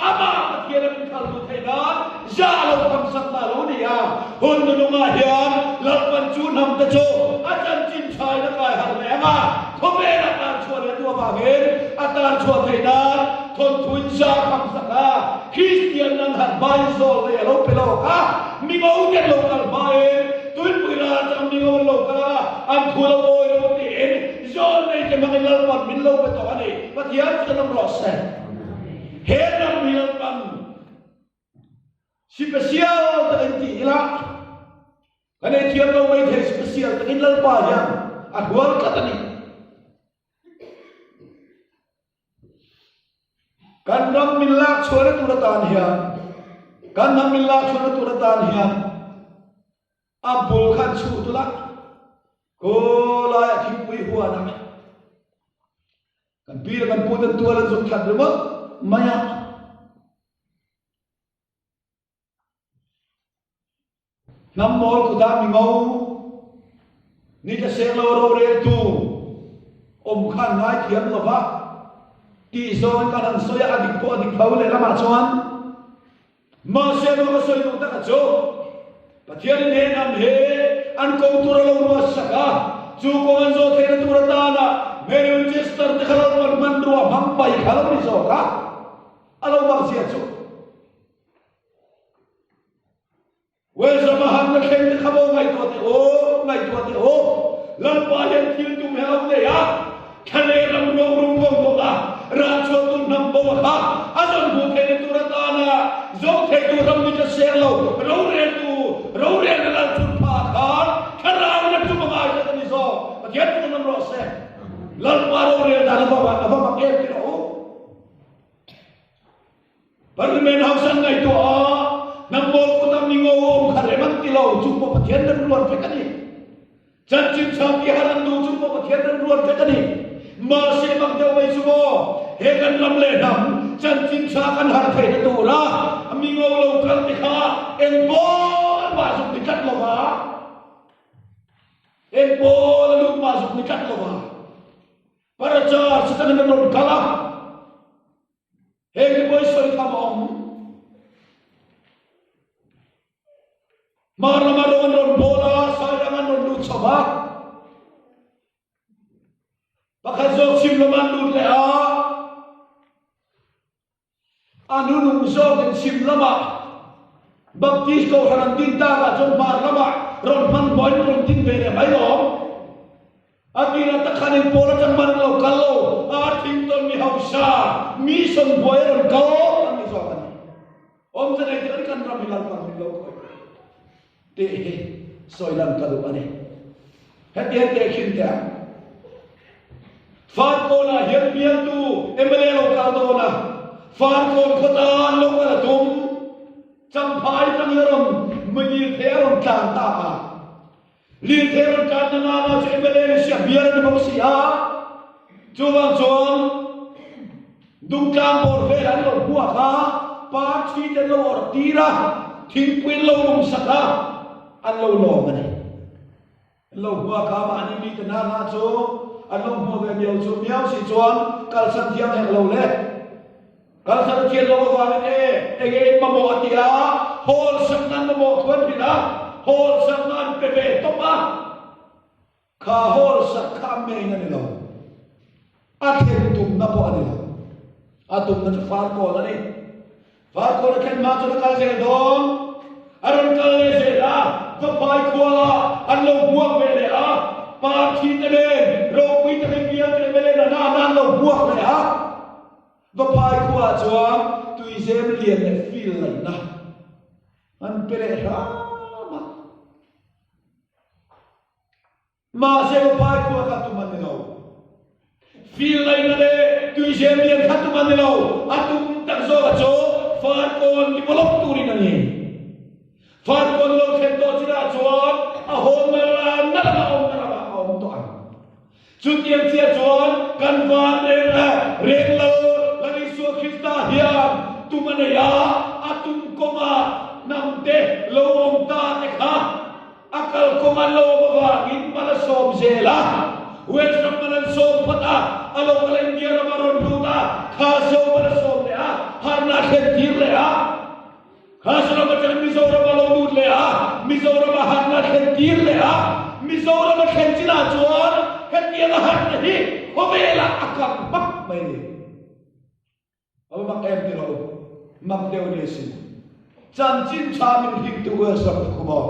amah Pathian a min khal duh theih nan zah lo thamsak ta lo ni a. Hun nunungah hian Lalpan chu hnam te chu a chanchin thain a kai harh leh ang a, khawvel a tar chhuah leh duh avangin a tar chhuah theih nan thawnthuin zah thamsak a, Kristian nan harh hmain zawl nei a lo pe lawk a, mingo ten lo kal hmain tuipui ral atang mingo an lo kal a, an thu lo awi lo tiin zawl nei te hmangin Lalpan min lo pe tawh a ni. Pathian chu kan awm rawh se. He ram hi Lalpan Sipesial takin ti ila, kan ei thiam lo mai thei sipesial takin Lalpa hian a hrual tlat a ni. Kan ram min lak chhuahna tur atan hian, kan hnam min lak chhuahna tur atan hian a bul khan chhuh tula khawlaiah thingpui huanah kan pi leh kan pu ten tual an zuk that ringawt mai a. Hnam mawl kutah mi ngo ni tla seng lo roreltu awm khan ngai thiam lo va tih zawngin kan han sawi a, a dik pawh a dik tho lehlamah chuan mahse maw ka sawi duh tak a chu Pathianin he hnam hi an ko tur a lo ruahsak a, chu kawng an zawh theihna tur atana Mary Winchester te kha lo hman hmanrua hmang mai kha lo ni zawk a. A lo mak zia chu Wales rama han na thleng te kha maw ngaihtuah teh aw, ngaihtuah teh aw. Lalpa hian thil tum he lo nei a, Thlaleh ram ruang rum kawng bawk a, rah chhuahtu hnam bo a kha a zawn hmuh theihna tur atana zo theitu ram ni tla ser lo roreltu rorelna lal thut pha ah khan thlarau in a tum a ngai tlat a ni zawk. Pathian chu kan ram rawh se. Lalpa rorel dan a va a va mak em ti rawh u. Parliament House an ngaihtuah a, hnam mawl kut a mi ngo awm kha rem an ti lo, chu pawh Pathian remruat vek a ni. Chanchin chhang tih han an duh chu pawh Pathian remruat vek a ni. Mahse mak deuh mai chu maw, he kan ram leh hnam chanchin chha kan harh theihna tura mi ngo lo kal te kha eng pawl mah zuk ni tlat lo va, eng pawl a lut mah zuk ni tlat lo va, Parachar sitanin an rawn kal a. Heng hi pawi sawi tham a awm. Hmar lama rawng an rawn bawl a, Sairang an rawn lut chho va. Pakhat zawk chhim lama an lut leh a, a nunung zawkin chhim lamah Baptist Kohhran an din takah chuan hmar lamah rawn hmanhmawhin rawn din ve leh mai lawm. A tirah tak khan in pawl atang man an lo kal lo, ar thing tawn mi hausa, mi sawmbuai a rawn kal an ni zawk a ni. Awmze nei tak in kan ram hi Lalpan min lo khawi tih hi sawi lan ka duh a ni. Hetiang tehkhin teh ang. Farkawnah hian bialtu mla lo kal dawn a, Farkawn khaw tan lo kal a tum, Champhai tangin a rawn lirthei a rawn tlan ta a. Lirthei rawn tlan na nana chu mla ni sia bial a ni bawk si a, chuvang chuan Dungtlang bawr vel an lo hmuak a, parthi te an lo awrh tir a, thingpui an lo lum sak a, an lo lawm a ni. An lo hmuak a, mahni mite nana chu an lo hmuak ve miau chu miau si chuan kalsan thiam hek lo le. Kalsan a thian lo avangin e, enge in mamawh a ti a, hawl sak nan mamawh thu an hrilh a, hawl sak nan pe ve tawp a, kha hawl sak kha a main a ni lo, a thlen tumna pawh a ni lo, a tumna chu Farkawn a ni. Farkawn a thlen hma chuan a kal zel dawn, a rawn kal leh zel a, Vaphai khua ah an lo hmuak ve leh a, Parthi te nen ropui takin bial te melen an an an lo hmuak leh a. Vaphai khuaah chuan tuizem lian leh fil laihna an pe leh hram a. Mahse Vaphai khua kha tum an ni lo. Fil laihna leh tuizem lian kha tum an ni lo. A tum tak zawka chu Farkawn develop turin a ni. Farkawn lo thlen tawh chinah chuan a hawnna na lamah awmna ramah a awm tawh ang. Chutiang chiah chuan kan van reng leh reng lo Lal Isua Krista hian tum a nei a, a tum kawnga hnamte lo awm ta te kha a kal kawnga lo awm avangin mal a sawm zel a. Wales ram mal an sawm phawt a, a lo kal India rama rawn lut a, kha so mal a sawm leh a, harna a thlen tir leh a. Khas ram atangin Mizoram a lo lut leh a, Mizoram a harhna a thlen tir leh a, Mizoram a thlen chinah chuan hetiang a harhna hi khawvelah a kang hmak mai ni. A va mak em ti rawh u, mak deuh ni asin. Chanchin tha min hringtu Wales ram te khum aw.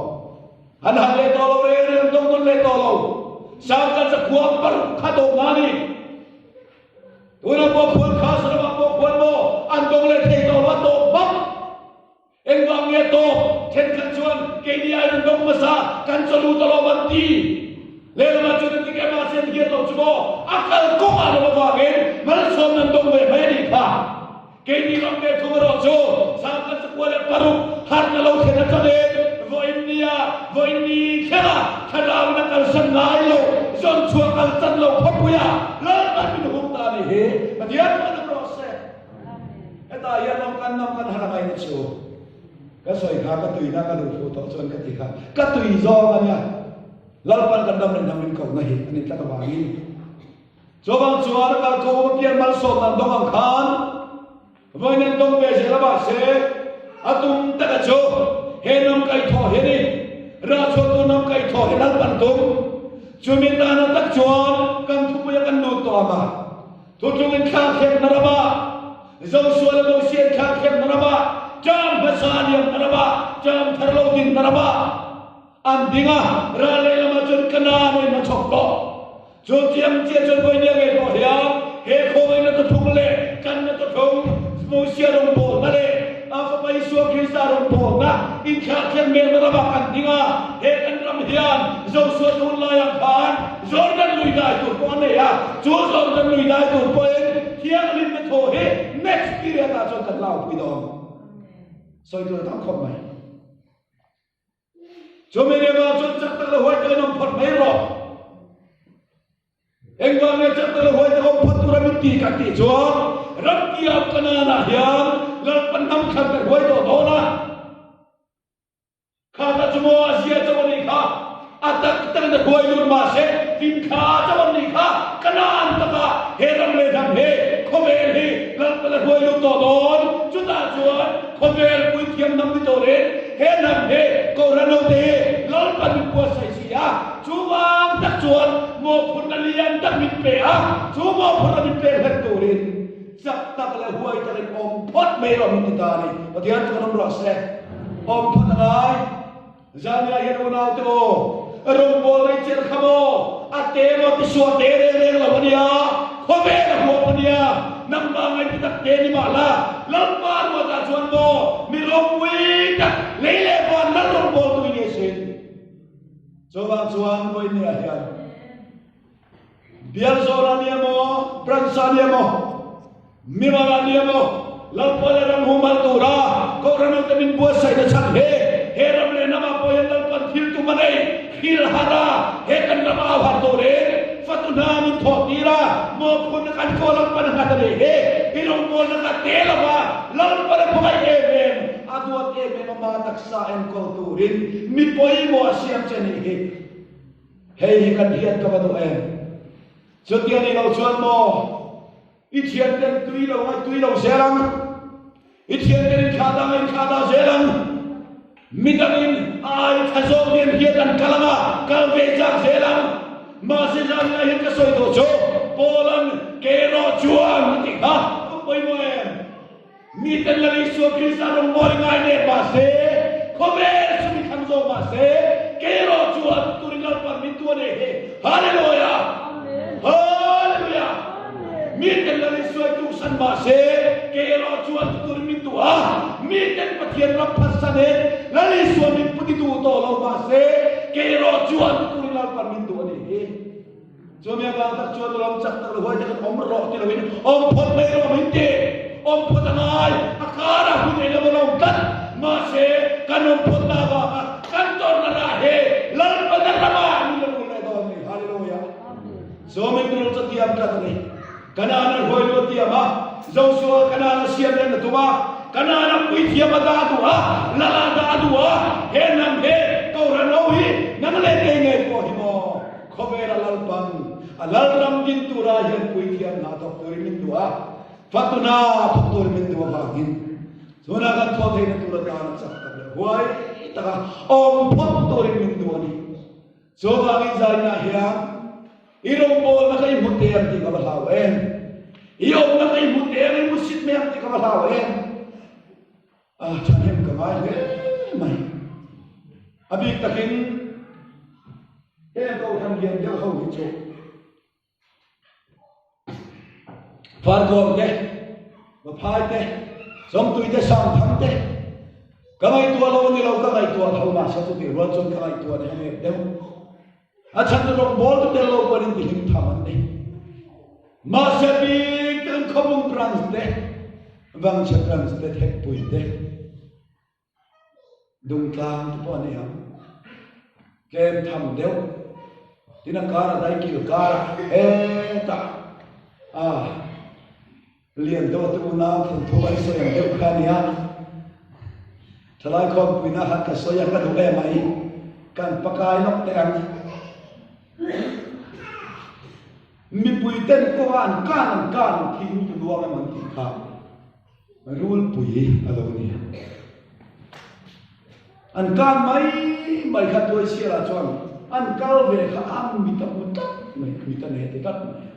An harh leh tawh lo reng reng, an dawng nawn leh tawh lo. Sangkhat zakhua paruk kha dawng na ni. Tunah pawh khuan kha saramah pawh khuan maw an dawng leh thei tawh lo a tawp bak. Engvang nge tawp? Thenkhat chuan keini aiin an dawng hmasa, kan chaw lut alawm an ti. Lehlamah chuan an ti ke mahse an hiat loh chu maw a kal kawngah lo avangin malsawmna an dawng ve mai a nih kha. Keini ram ve thung erawh chu sangkhat 96 harhna lo thlen atangin vawiin nia vawiin ni thlenga thlarauin a kalsan ngai lo, zawn chhuah kal chan lo khawpuia Lalpan min hum ta a nih hi. Pathian chuan a rawh se. Hetah hian ram kan ram kan har angai na chu ka sawi kha ka tuina ka luh fuh tawh chuan ka ti kha ka tui zawng a nia. Lalpan kan ram leh hnam min kohna hi a ni tlat avangin Chuvang chuan a kalkhawm apiang malsawmna an dawng ang khan vawiin an dawng ve zel a mahse a tum taka chu he hnam kaihthawh hi a ni. Rahchhuahtu hnam kaihthawh hi Lalpan tum. Chumi tana tak chuan kan thupuia kan lut tawh ang a, thutlungin thlakhlekna ramah, Joshua leh Mosia thlakhlekna ramah, ṭam hmasa liamna ramah, ṭam thar lo dinna ramah. An ding a, ral lehlamah chuan Kanaan a inhma chhawk tawh. Chu chiang chiah chuan vawinia ngei pawh hian he khawngaihna thuthlung leh kanna thuthlung, Mosia rawngbawlna leh a Fapa Isua Krista rawngbawlna inthlahthliak melna ramah kan ding a. He kan ram hian Josua tun laiah khan Jordan lui dai tur pawh a nei a, chu Jordan lui dai tur pawhin thianghlimna thaw hi next period ah chuan kan la upui dawn. Sawi tur a tam khawp mai. Chumi ringah chuan chak tak leh huai takin awm phawt mai rawh. Engvang nge chak tak leh huai taka awm phawt tura min ti kan tih chuan ram tiam Kanaan-ah hian Lalpan hnam thlan kan huai tawh dawn a. Kha ta chu maw a zia chauh a nih kha. A tak takin a huai lut mahse hlimthla chauh an nih kha. Kanaan taka he ram leh hnam hi khawvel hi Lalpan a huai lut tawh dawn. Chutah chuan Khawvel puithiam hnam ni turin he hnam hi Kohhran hote hi Lalpan min buatsaih si a, chuvang tak chuan mawhphurhna lian tak min pe a, chu mawhphurhna min pek hlen turin chak tak leh huai takin awm phawt mai rawh min ti ta a ni. Pathian chuan awm rawh se. Awm phawt a ngai. Zania hian unaute aw, rawngbawlna i chelh kha maw? A te maw ti suah te reng reng lo a nia, khawvel a huap a nia, nangmah ngaihtu tak te ni mah la, Lalpa ruatah chuan maw mi ropui tak lei leh van lal rawngbawltu i ni asin. Chuvang chuan vawinia hian Bial zawn a nia maw, branch a nia maw, mimal a nia maw, Lalpa leh ram humhalh tura Kohhran hote min buatsaihna chhan he, he ram leh hnamah pawh hian Lalpan thil tum a nei, hrilh harh a, he kan ram au harh turin fatu hna min thawh tir a, mawhphurhna kan kaw Lalpan a nghat a ni hi, i rawngbawlna kha te lova Lalpan a hmangaih em em, a duat em em a ma taksa enkawl turin mi pawimawh a siam che nih hi. Hei hi kan hian ka va duh em? Chutia ni lo chuan maw i thianten tui lo ngaih tui lo zel ang, i thianten in thlah dah ngaih thlah dah zel ang, midangin a ai tha zawk nen hian an kal ang a, kal ve chak zel ang. Mahse zanlai hian ka sawi tawh chu Paul-a'n ke erawh chuan a tih kha a pawimawh em? Miten Lal Isua Krista rawngbawlh ngai nek mah se, khawvel chu mi thlang zawk mah se, kei erawh chuan turin Lalpan min tu a nei hi. Hallelujah! Hallelujah! Miten Lal Isua i tuksan mah se, kei erawh chuan turin min duh a, miten Pathian ram phatsanin Lal Isua min puti duh tawh lo mah se, kei erawh chuan turin Lalpan min duh a ni hi. Chumi avang tak chuan lawm chak tak leh huai takin awm rawh ti loin awm phawt mai rawh min ti. Awm phawt a ngai, a karah hun eng emaw lawm tlat. Mahse, kan awm phawt na avanga kan tawrhna rah hi Lalpana ramah min la rul leh dawn a ni. Hallelujah! Chu min rul chu tiam tlat a ni. Kanaan a hruai luat tiam a, Joshua Kanaan a siam len a tum a, Kanaan a puithiam a dah duh a, lal a dah duh a, he hnam he Kohhran ho hi nang leh kei ngei pawh hi maw? Khawvela Lalpan a Lalram din tura hian puithiam hna thawk turin min duh a, fatuna thawk turin min duh avangin chuna kan thawh theihna tur atan a chak tak leh huai taka awm phawt turin min duh a ni. Chuvangin zainah hian i rawngbawlna kha i hmu te ang tih ka va hlau em? I awmna kha i hmu te ang, i hmu sit mai ang tih ka va hlau em? A thahnem ka ngai hle mai. A bik takin heng kohhran lian deuh ho hi chu Farkawn te, Vaphai te, Chawngtui te, Sangthang te ka ngaihtuah lo a ni lo, ka ngaihtuah tho mahse chutih rual chuan ka ngaihtuah na heng em deuh. A chhan chu rawngbawl tu tel lo pawhin in tihlim tham an ni. Mahse bik takin Khawbung branch te, Vangchhe branch te, Thekpui te, Dungtlang te pawh a ni ang. Tlem tham deuh. Tin a kar a daikil karah hetah a lian deuh a te unau thawnthu an sawi ang deuh kha a nia. Thalai khawmpuina khan ka sawi a ka duh em mai. Kan pakai lawk teh ang. Mipui ten kawnga an kan an kan thing tu luang em an tih kha. Rulpui a lo ni. An kan mai mai kha Tuaisiala chuan an kal ve kha a mit a hmu tlat mai, mit a nei ti tlat mai.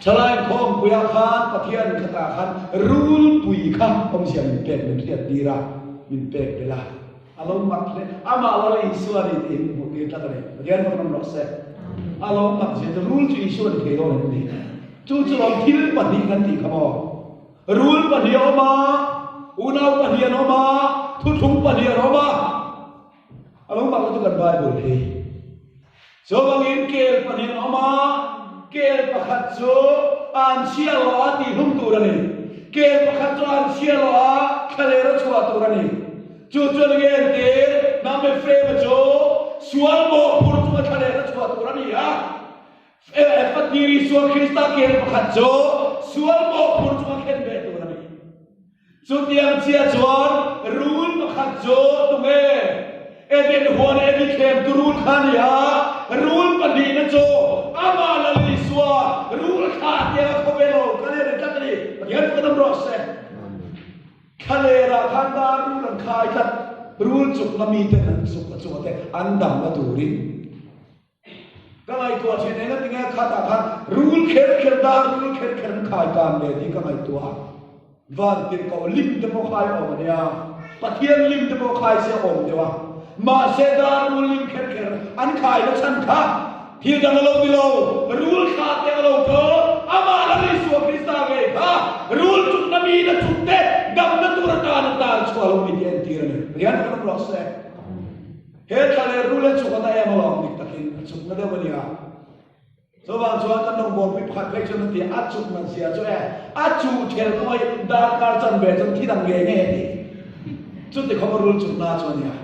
Thalai khawmpuia khan Pathian khatah khan rulpui kha awmzia min pek min hriat tir a, min pek belh a. A lo mak hle. Amah Lal Isua a ni tih hi hmuh tir tlat a ni. Pathian fak nawm rawh se. A lo mak zia chu rul chu Isua ni thei dawn em ni? Chu chu lawm thil pahnih kan tih kha maw? Rul pahnih a awm a, unau pahnih an awm a, thuthlung pahnih an awm a. A lo mak lutuk kan Bible hi. Chuvangin kel pahnih an awm a, kel pakhat chu an chhia lo a tihhlum tur a ni. Kel pakhat chu an chhia lo a thlaler a chhuah tur a ni. Chu chuan nge entir hnam Ephraim-a chu sual mawhphurh chunga thlaler a chhuah tur a ni a. Fatir Isua Krista kel pakhat chu sual mawhphurh chunga khen ve tur a ni. Chutiang chiah chuan rul pakhat chu tunge? Eden huan Edi thlem tu rul kha a ni a, rul pahnihna chu amah Lal Isua rul thla tianga khawvel a lo kal hi a ni tlat a ni. Pathian chu ka dam rawh se. Thlalerah khan dar rul an khai tlat, rul chukna miten an chuk a chunga te an damna turin. Ka ngaihtuah thin eng a ti nge khatah khan rul kher kher dar rul kher kher an khai tan ve tih ka ngaihtuah a, van tirhkoh lim te pawh khai awm a nia, Pathian lim te pawh khai se awm deuh a, mahse dar rul lim kher kher an khai na chhan kha thil dang a lo ni lo, rul thla te a lo kal, amah Lal Isua Krista ngei kha rul chukna mi na chuk te damna tur atan a tar chhuah lo mi tih a entir a ni. Pathian kan awm rawh se. He thla leh rul hi chuk a na em alawm dik takin a chuk na deuh a nia. Chuvang chuan kan rawngbawlpui pakhat phei chuan a ti a chuk nat zia chu e a chuh thel pawh hi darkar chan ve chuan thi dang ngei ngei a ti. Chuti khawp a rul chuk na chu a nia.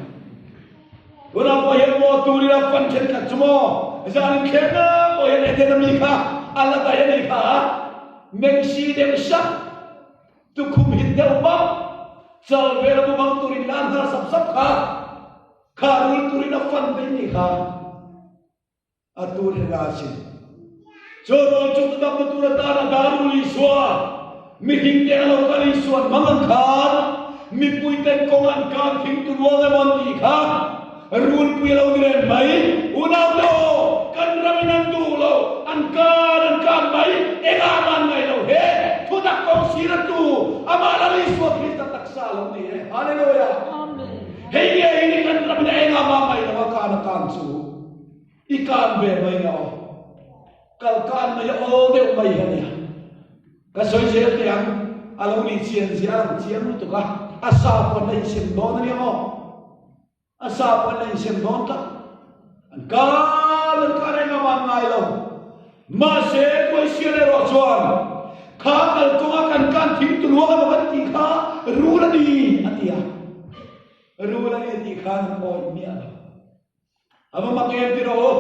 Tunah pawh hian maw turila fan thenkhat chu maw zan inthleng na pawh hian Eden a mi kha a la daih a nih kha a meng si deuh sak. Tukhum hit deuh bak, chal vel a bumang turin la hnar sap sap kha, kha rul turin a fan daih ni kha a tur he la sin. Chu rul chu ka damna tur atan a dar rul Isua, mihring te a lo kal Isuan hmang ang khan, mipui ten kawng an kan thing tu ruang emaw an tih kha, Rulpui a lo ni reng mai. Unaute aw, kan ramin an duh lo, an kan an kan mai, engah mah an ngaih lo he. Thutak kawng sir a tu, amah Lal Isua Krista taksa a lo ni e. Hallelujah! Hei nge hi ni kan ramin a engah mah ngaih lo a kan a kan chu i kan ve mai nga aw. Kal kan mai a awl deuh mai hi a nia. Ka sawi zel teh ang, a lo nih chian zia a lang chiang lutuk a, a sa pawn a insem dawn a nia aw. A sa pawh an la insem dawn tlat. An kal an kal reng a van ngai lo. Mahse, Tuaisial erawh chuan, Kha kalkawnga kan kan thing tuluang emaw kan tih kha rul a ni, a ti a. Rul a ni a tih khan an awih miah lo. A va mak em ti rawh u.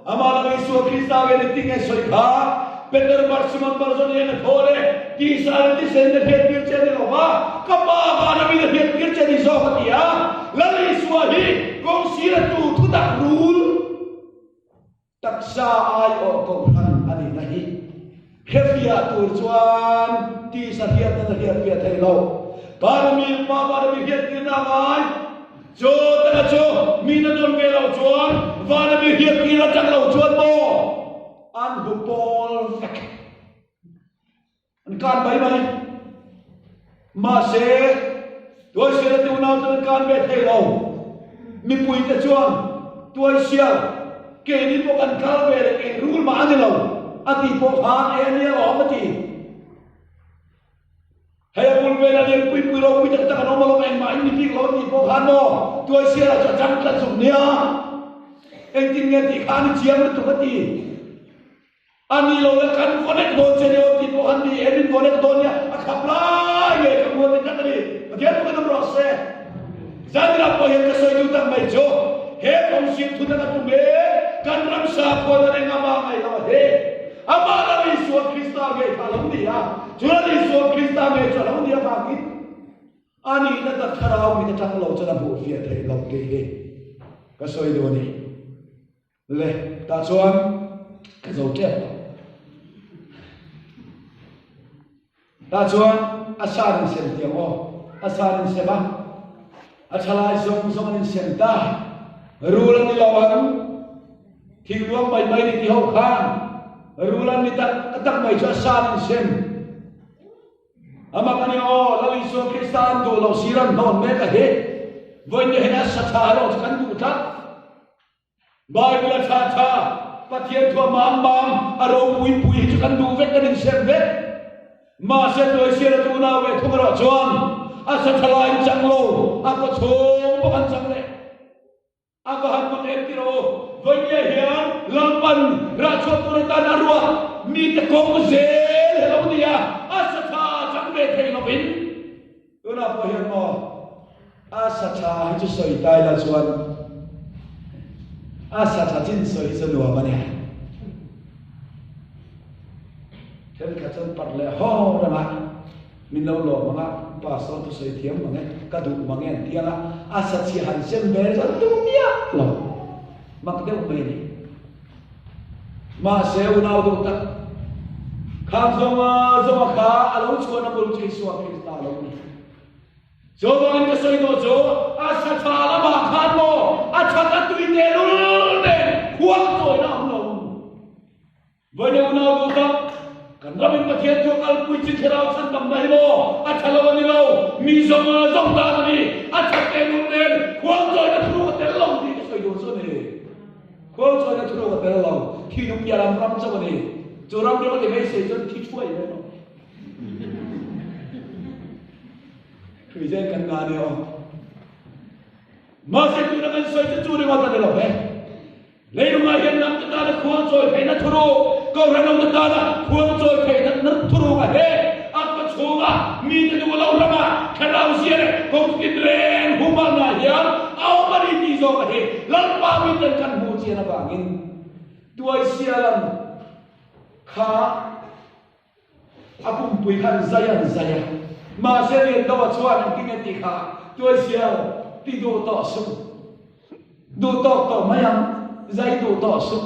Amah laka Isua Krista nge ni tinge sawi kha? Peter bar Simon bar zawn hian a thaw le, tisa le tisen na hriat tir che a ni lo va, ka Pa vana mi na hriat tir che a ni zawk a ti a. Lal Isua hi kawng sir a tu thutak rul taksa aiawh kohhran a nihna hi hrefiah tur chuan tisa hriatna na hriatfiah thei lo. Pa mi Pa vana mi hriat tirna a ngai. Chu taka chu mi na dawn ve lo chuan vana mi hriat tir atang lo chuan maw an hmu pawl vek. An kan mai mai. Mahse, Tuaisiala te unau chuan an kan ve thei lo. Mipuite chuan Tuaisial, keini pawh kan kal ve leh eng rul mah a ni lo, a tih pawh khan ei a nia lawm a ti. Hei a bul vela lian pui pui ropui tak tak an awm alawm engmah in ni bik lo tih pawh khan maw Tuaisiala chu a chang tlat zuk nia. Engtin nge tih kha a ni chiang lutuk a ti. A ni lo le kan connect dawn che ni aw tih pawh khan ni e min connect dawn nia a khap lai ngei ka hmu a ti tlat a ni. Pathian pawh kan awm rawh se. Zanriah pawh hian ka sawi duh tak mai chu he kawngsir thu tak a tum e, kan ramsa khuan a reng amah ngaih lo a he. Amah Lal Isua Krista ngei kha a lo ni a, chu Lal Isua Krista ngei chu a lo ni avangin a nihna tak thlarau mit atang lo chuan a hmuh fiah theih loh tih hi ka sawi duh a ni. Le, tah chuan ka zo tep tawh. Tah chuan a sa an insem tiang aw, a sa an insem a, a thalai zawng zawng an insem ta. Rul an ni lo ang, thingluang mai mai ni ti ho khan rul an ni tak tak mai chu a sa an insem. Amah ka ni aw, Lal Isua Krista an duh lo sir an hnawn mek a hi. Vawiin hian a sa tha erawh chu kan duh tlat. Bible a tha tha, Pathian thu a mam mam, a ropui pui hi chu kan duh vek, kan insem vek. Mahse tuaisial a tunau ve thung erawh chuan a sa tha laiin chang lo, a kaw chhung bawk an chang leh. A va han mak em tih rawh u. Vawinia hian Lalpan rahchhuah tur atan a ruah mite kawng zel he lo ni a, a sa tha chang ve thei lovin tunah pawh hian maw a sa tha hi chu sawi tai la chuan a sa tha chin sawi hi chu nuam a ni. Thenkhat chuan parh leh haw reng a. Min lo lawm ang a, pastor thusawi thiam mang e, ka duh mang e an ti ang a, a sachhi han sem ve chuan duh miah lo, mak deuh mai a ni. Mahse unau duh tak, khang zawnga zawnga kha a lo chhuahna bul chu Isua Krista a lo ni. Chuvangin ka sawi tawh chu, a sa tha lamah khan maw a that a tui tehlul nen khuang chawina a awm lo. Vawiin unau duh tak, kan ramin Pathian chu a kalpui chi thlarau chhan tam na hi maw? A tha lo a ni lo, mi zawng a zawng dan a ni, a that teh lul nen khuang chawina thuruk a tel lo tih ka sawi duh chu a ni. Khuang chawina thuruk a tel lo, thi duh piah lam ram chauh a ni. Chu ram ram a ti beisei chuan thi thuai mai rawh. Thui zel kan ngah a ni aw. Mahse tuna kan sawi chu chu ringawt a ni lo ve. Leilungah hian nangte tana khuang chawi theihna thuruk, Kohhran awmte tana khuang chawi theihna thuruk a he. A khaw chhunga mite duh lo rama thlarau zia leh kawng tinreng humahna hian a awm a ni tih zawk a hi Lalpa miten kan hmuh chian avangin Tuaisialan kha A pumpui khan zai an zai a, mahse Liandoa chuan engtin nge tih kha Tuaisial ti duh tawh suh, duh tawk tawh mai ang, zai duh tawh suh.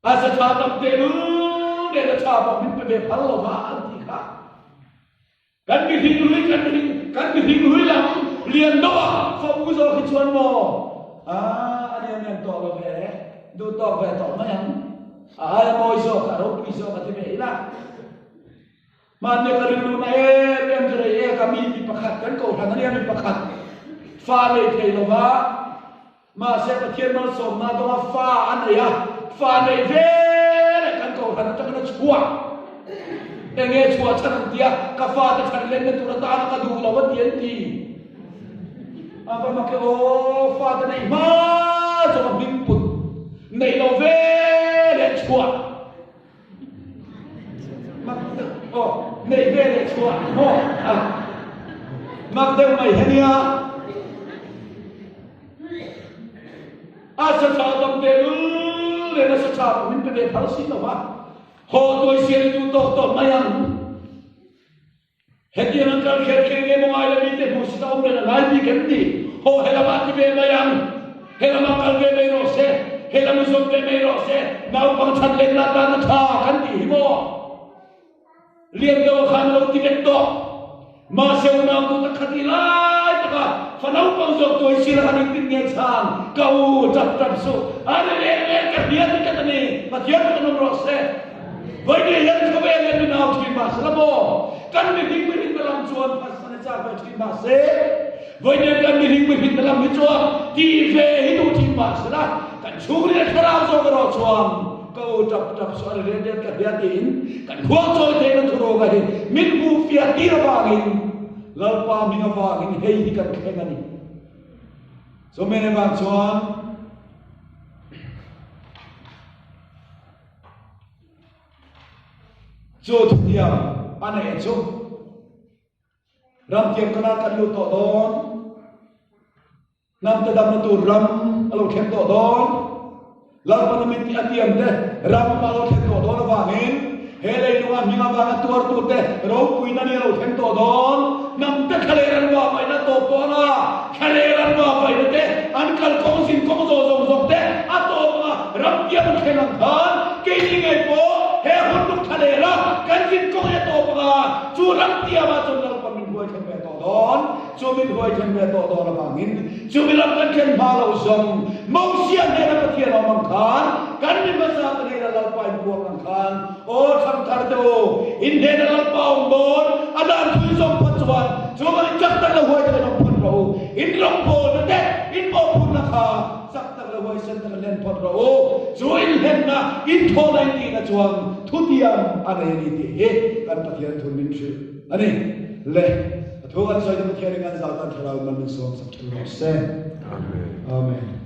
A sa tha tam tehlul nen a tha pawh min pe ve phal lo va an tih kha. Kan mihring lui kan mihring kan mihring lui lam Liandoa fa u zawk hi chuan maw ah a nia mian tawh lo ve duh tawk ve tawh mai ang a aia mawi zawk a ropui zawk a ti ve ila hmanni ka rilru na em em chu rei e ka mi mi pakhat kan kohhran a nia mi pakhat fa nei thei lova Mahse Pathian malsawmna dawnga fa a nei a, fa nei ve leh kan kohhran atangin a chhuah. Enge chhuah chhan an tia, ka fate chhan lenna tur atana ka duh lo a ti an ti. A va mak e aw, fate neih hma zawng a hming put nei lo ve leh chhuah. Mak deuh aw, nei ve leh chhuah maw a mak deuh mai henia. A sa tha tam teh lul nen a sa tha pawh min pe ve phal si lo va, haw tuai sial i duh tawk tawk mai ang. Hetiang an kal kher kher nge maw ngai la mite hmuh sita awm reng a ngai bik em ni? Haw helamah ti ve mai ang, helamah kal ve mai rawh se, helam i zawm ve mai rawh se, naupang chhan lenna atan a tha kan tih hi maw? Lian deuh khan a lo ti vek tawh. Mahse unau tu tak kha ti lai taka fa naupang zawk tuai sir a han intin nge chhan ka u tap tap suh a ni leh leh ka hria ti tlat a ni. Pathian chu kan awm rawh se. Vawiin hian khawvel hian min au thin mahse la maw? Kan mihring mihrinna lam chuan phatsan a chak ve thin mahse, vawiin hian kan mihring mihrinna lam hi chuan tih ve hi duh thin mahse la, kan chhungril thlarau zawk erawh chuan ka u tap tap suah ri riat riat ka hria tiin kan khuang chawi theihna thuruanga hi min hmuh fiah tir avangin Lalpa hming avangin hei hi kan thleng a ni. Chumi avang chuan Chu thutiam a neih chu ramtiam kana kan lut tawh dawn, hnamte damna tur ram a lo thleng tawh dawn, Lalpana min tih a tiam te ram a lo thleng tawh dawn avangin he leilunga hming avanga tuartute ropuina ni a lo thleng tawh dawn. Hnamte thlaler an vah vaihna tawp tawh anga, thlaler an vah vaihna te, an kalkawng zinkawng zawh zawng zawng te a tawp anga ramtiam an thleng ang khan keini ngei pawh he hun luk thlalera kan zinkawng hi a tawp anga chu ramtiamah chuan Lalpan min hruai thleng ve tawh dawn. Chu min hruai thleng ve tawh dawn avangin chu mi lam kan thlen hma lo zawng Mosia hnena Pathian awm ang khan kan mi hmasa te hnena Lalpa in puak ang khan Aw thangthar te u, in hnena Lalpa awm dawn a dan thui zawng phawt chuan chu van in chak tak lo huai tak in awm phawt. rawh u. In rawngbawlna te, in mawhphurhna kha chak tak leh huaisen taka hlen phawt rawh u. Chu inhlenna, inthawhna intihna chuan thutiam a nei a ni tih hi kan Pathian thun min hrilh a ni. Le, a thu kan sawi chu Pathianin kan zau tan Thlarau in mal min sawm sak ṭheuh rawh se. Amen. Amen.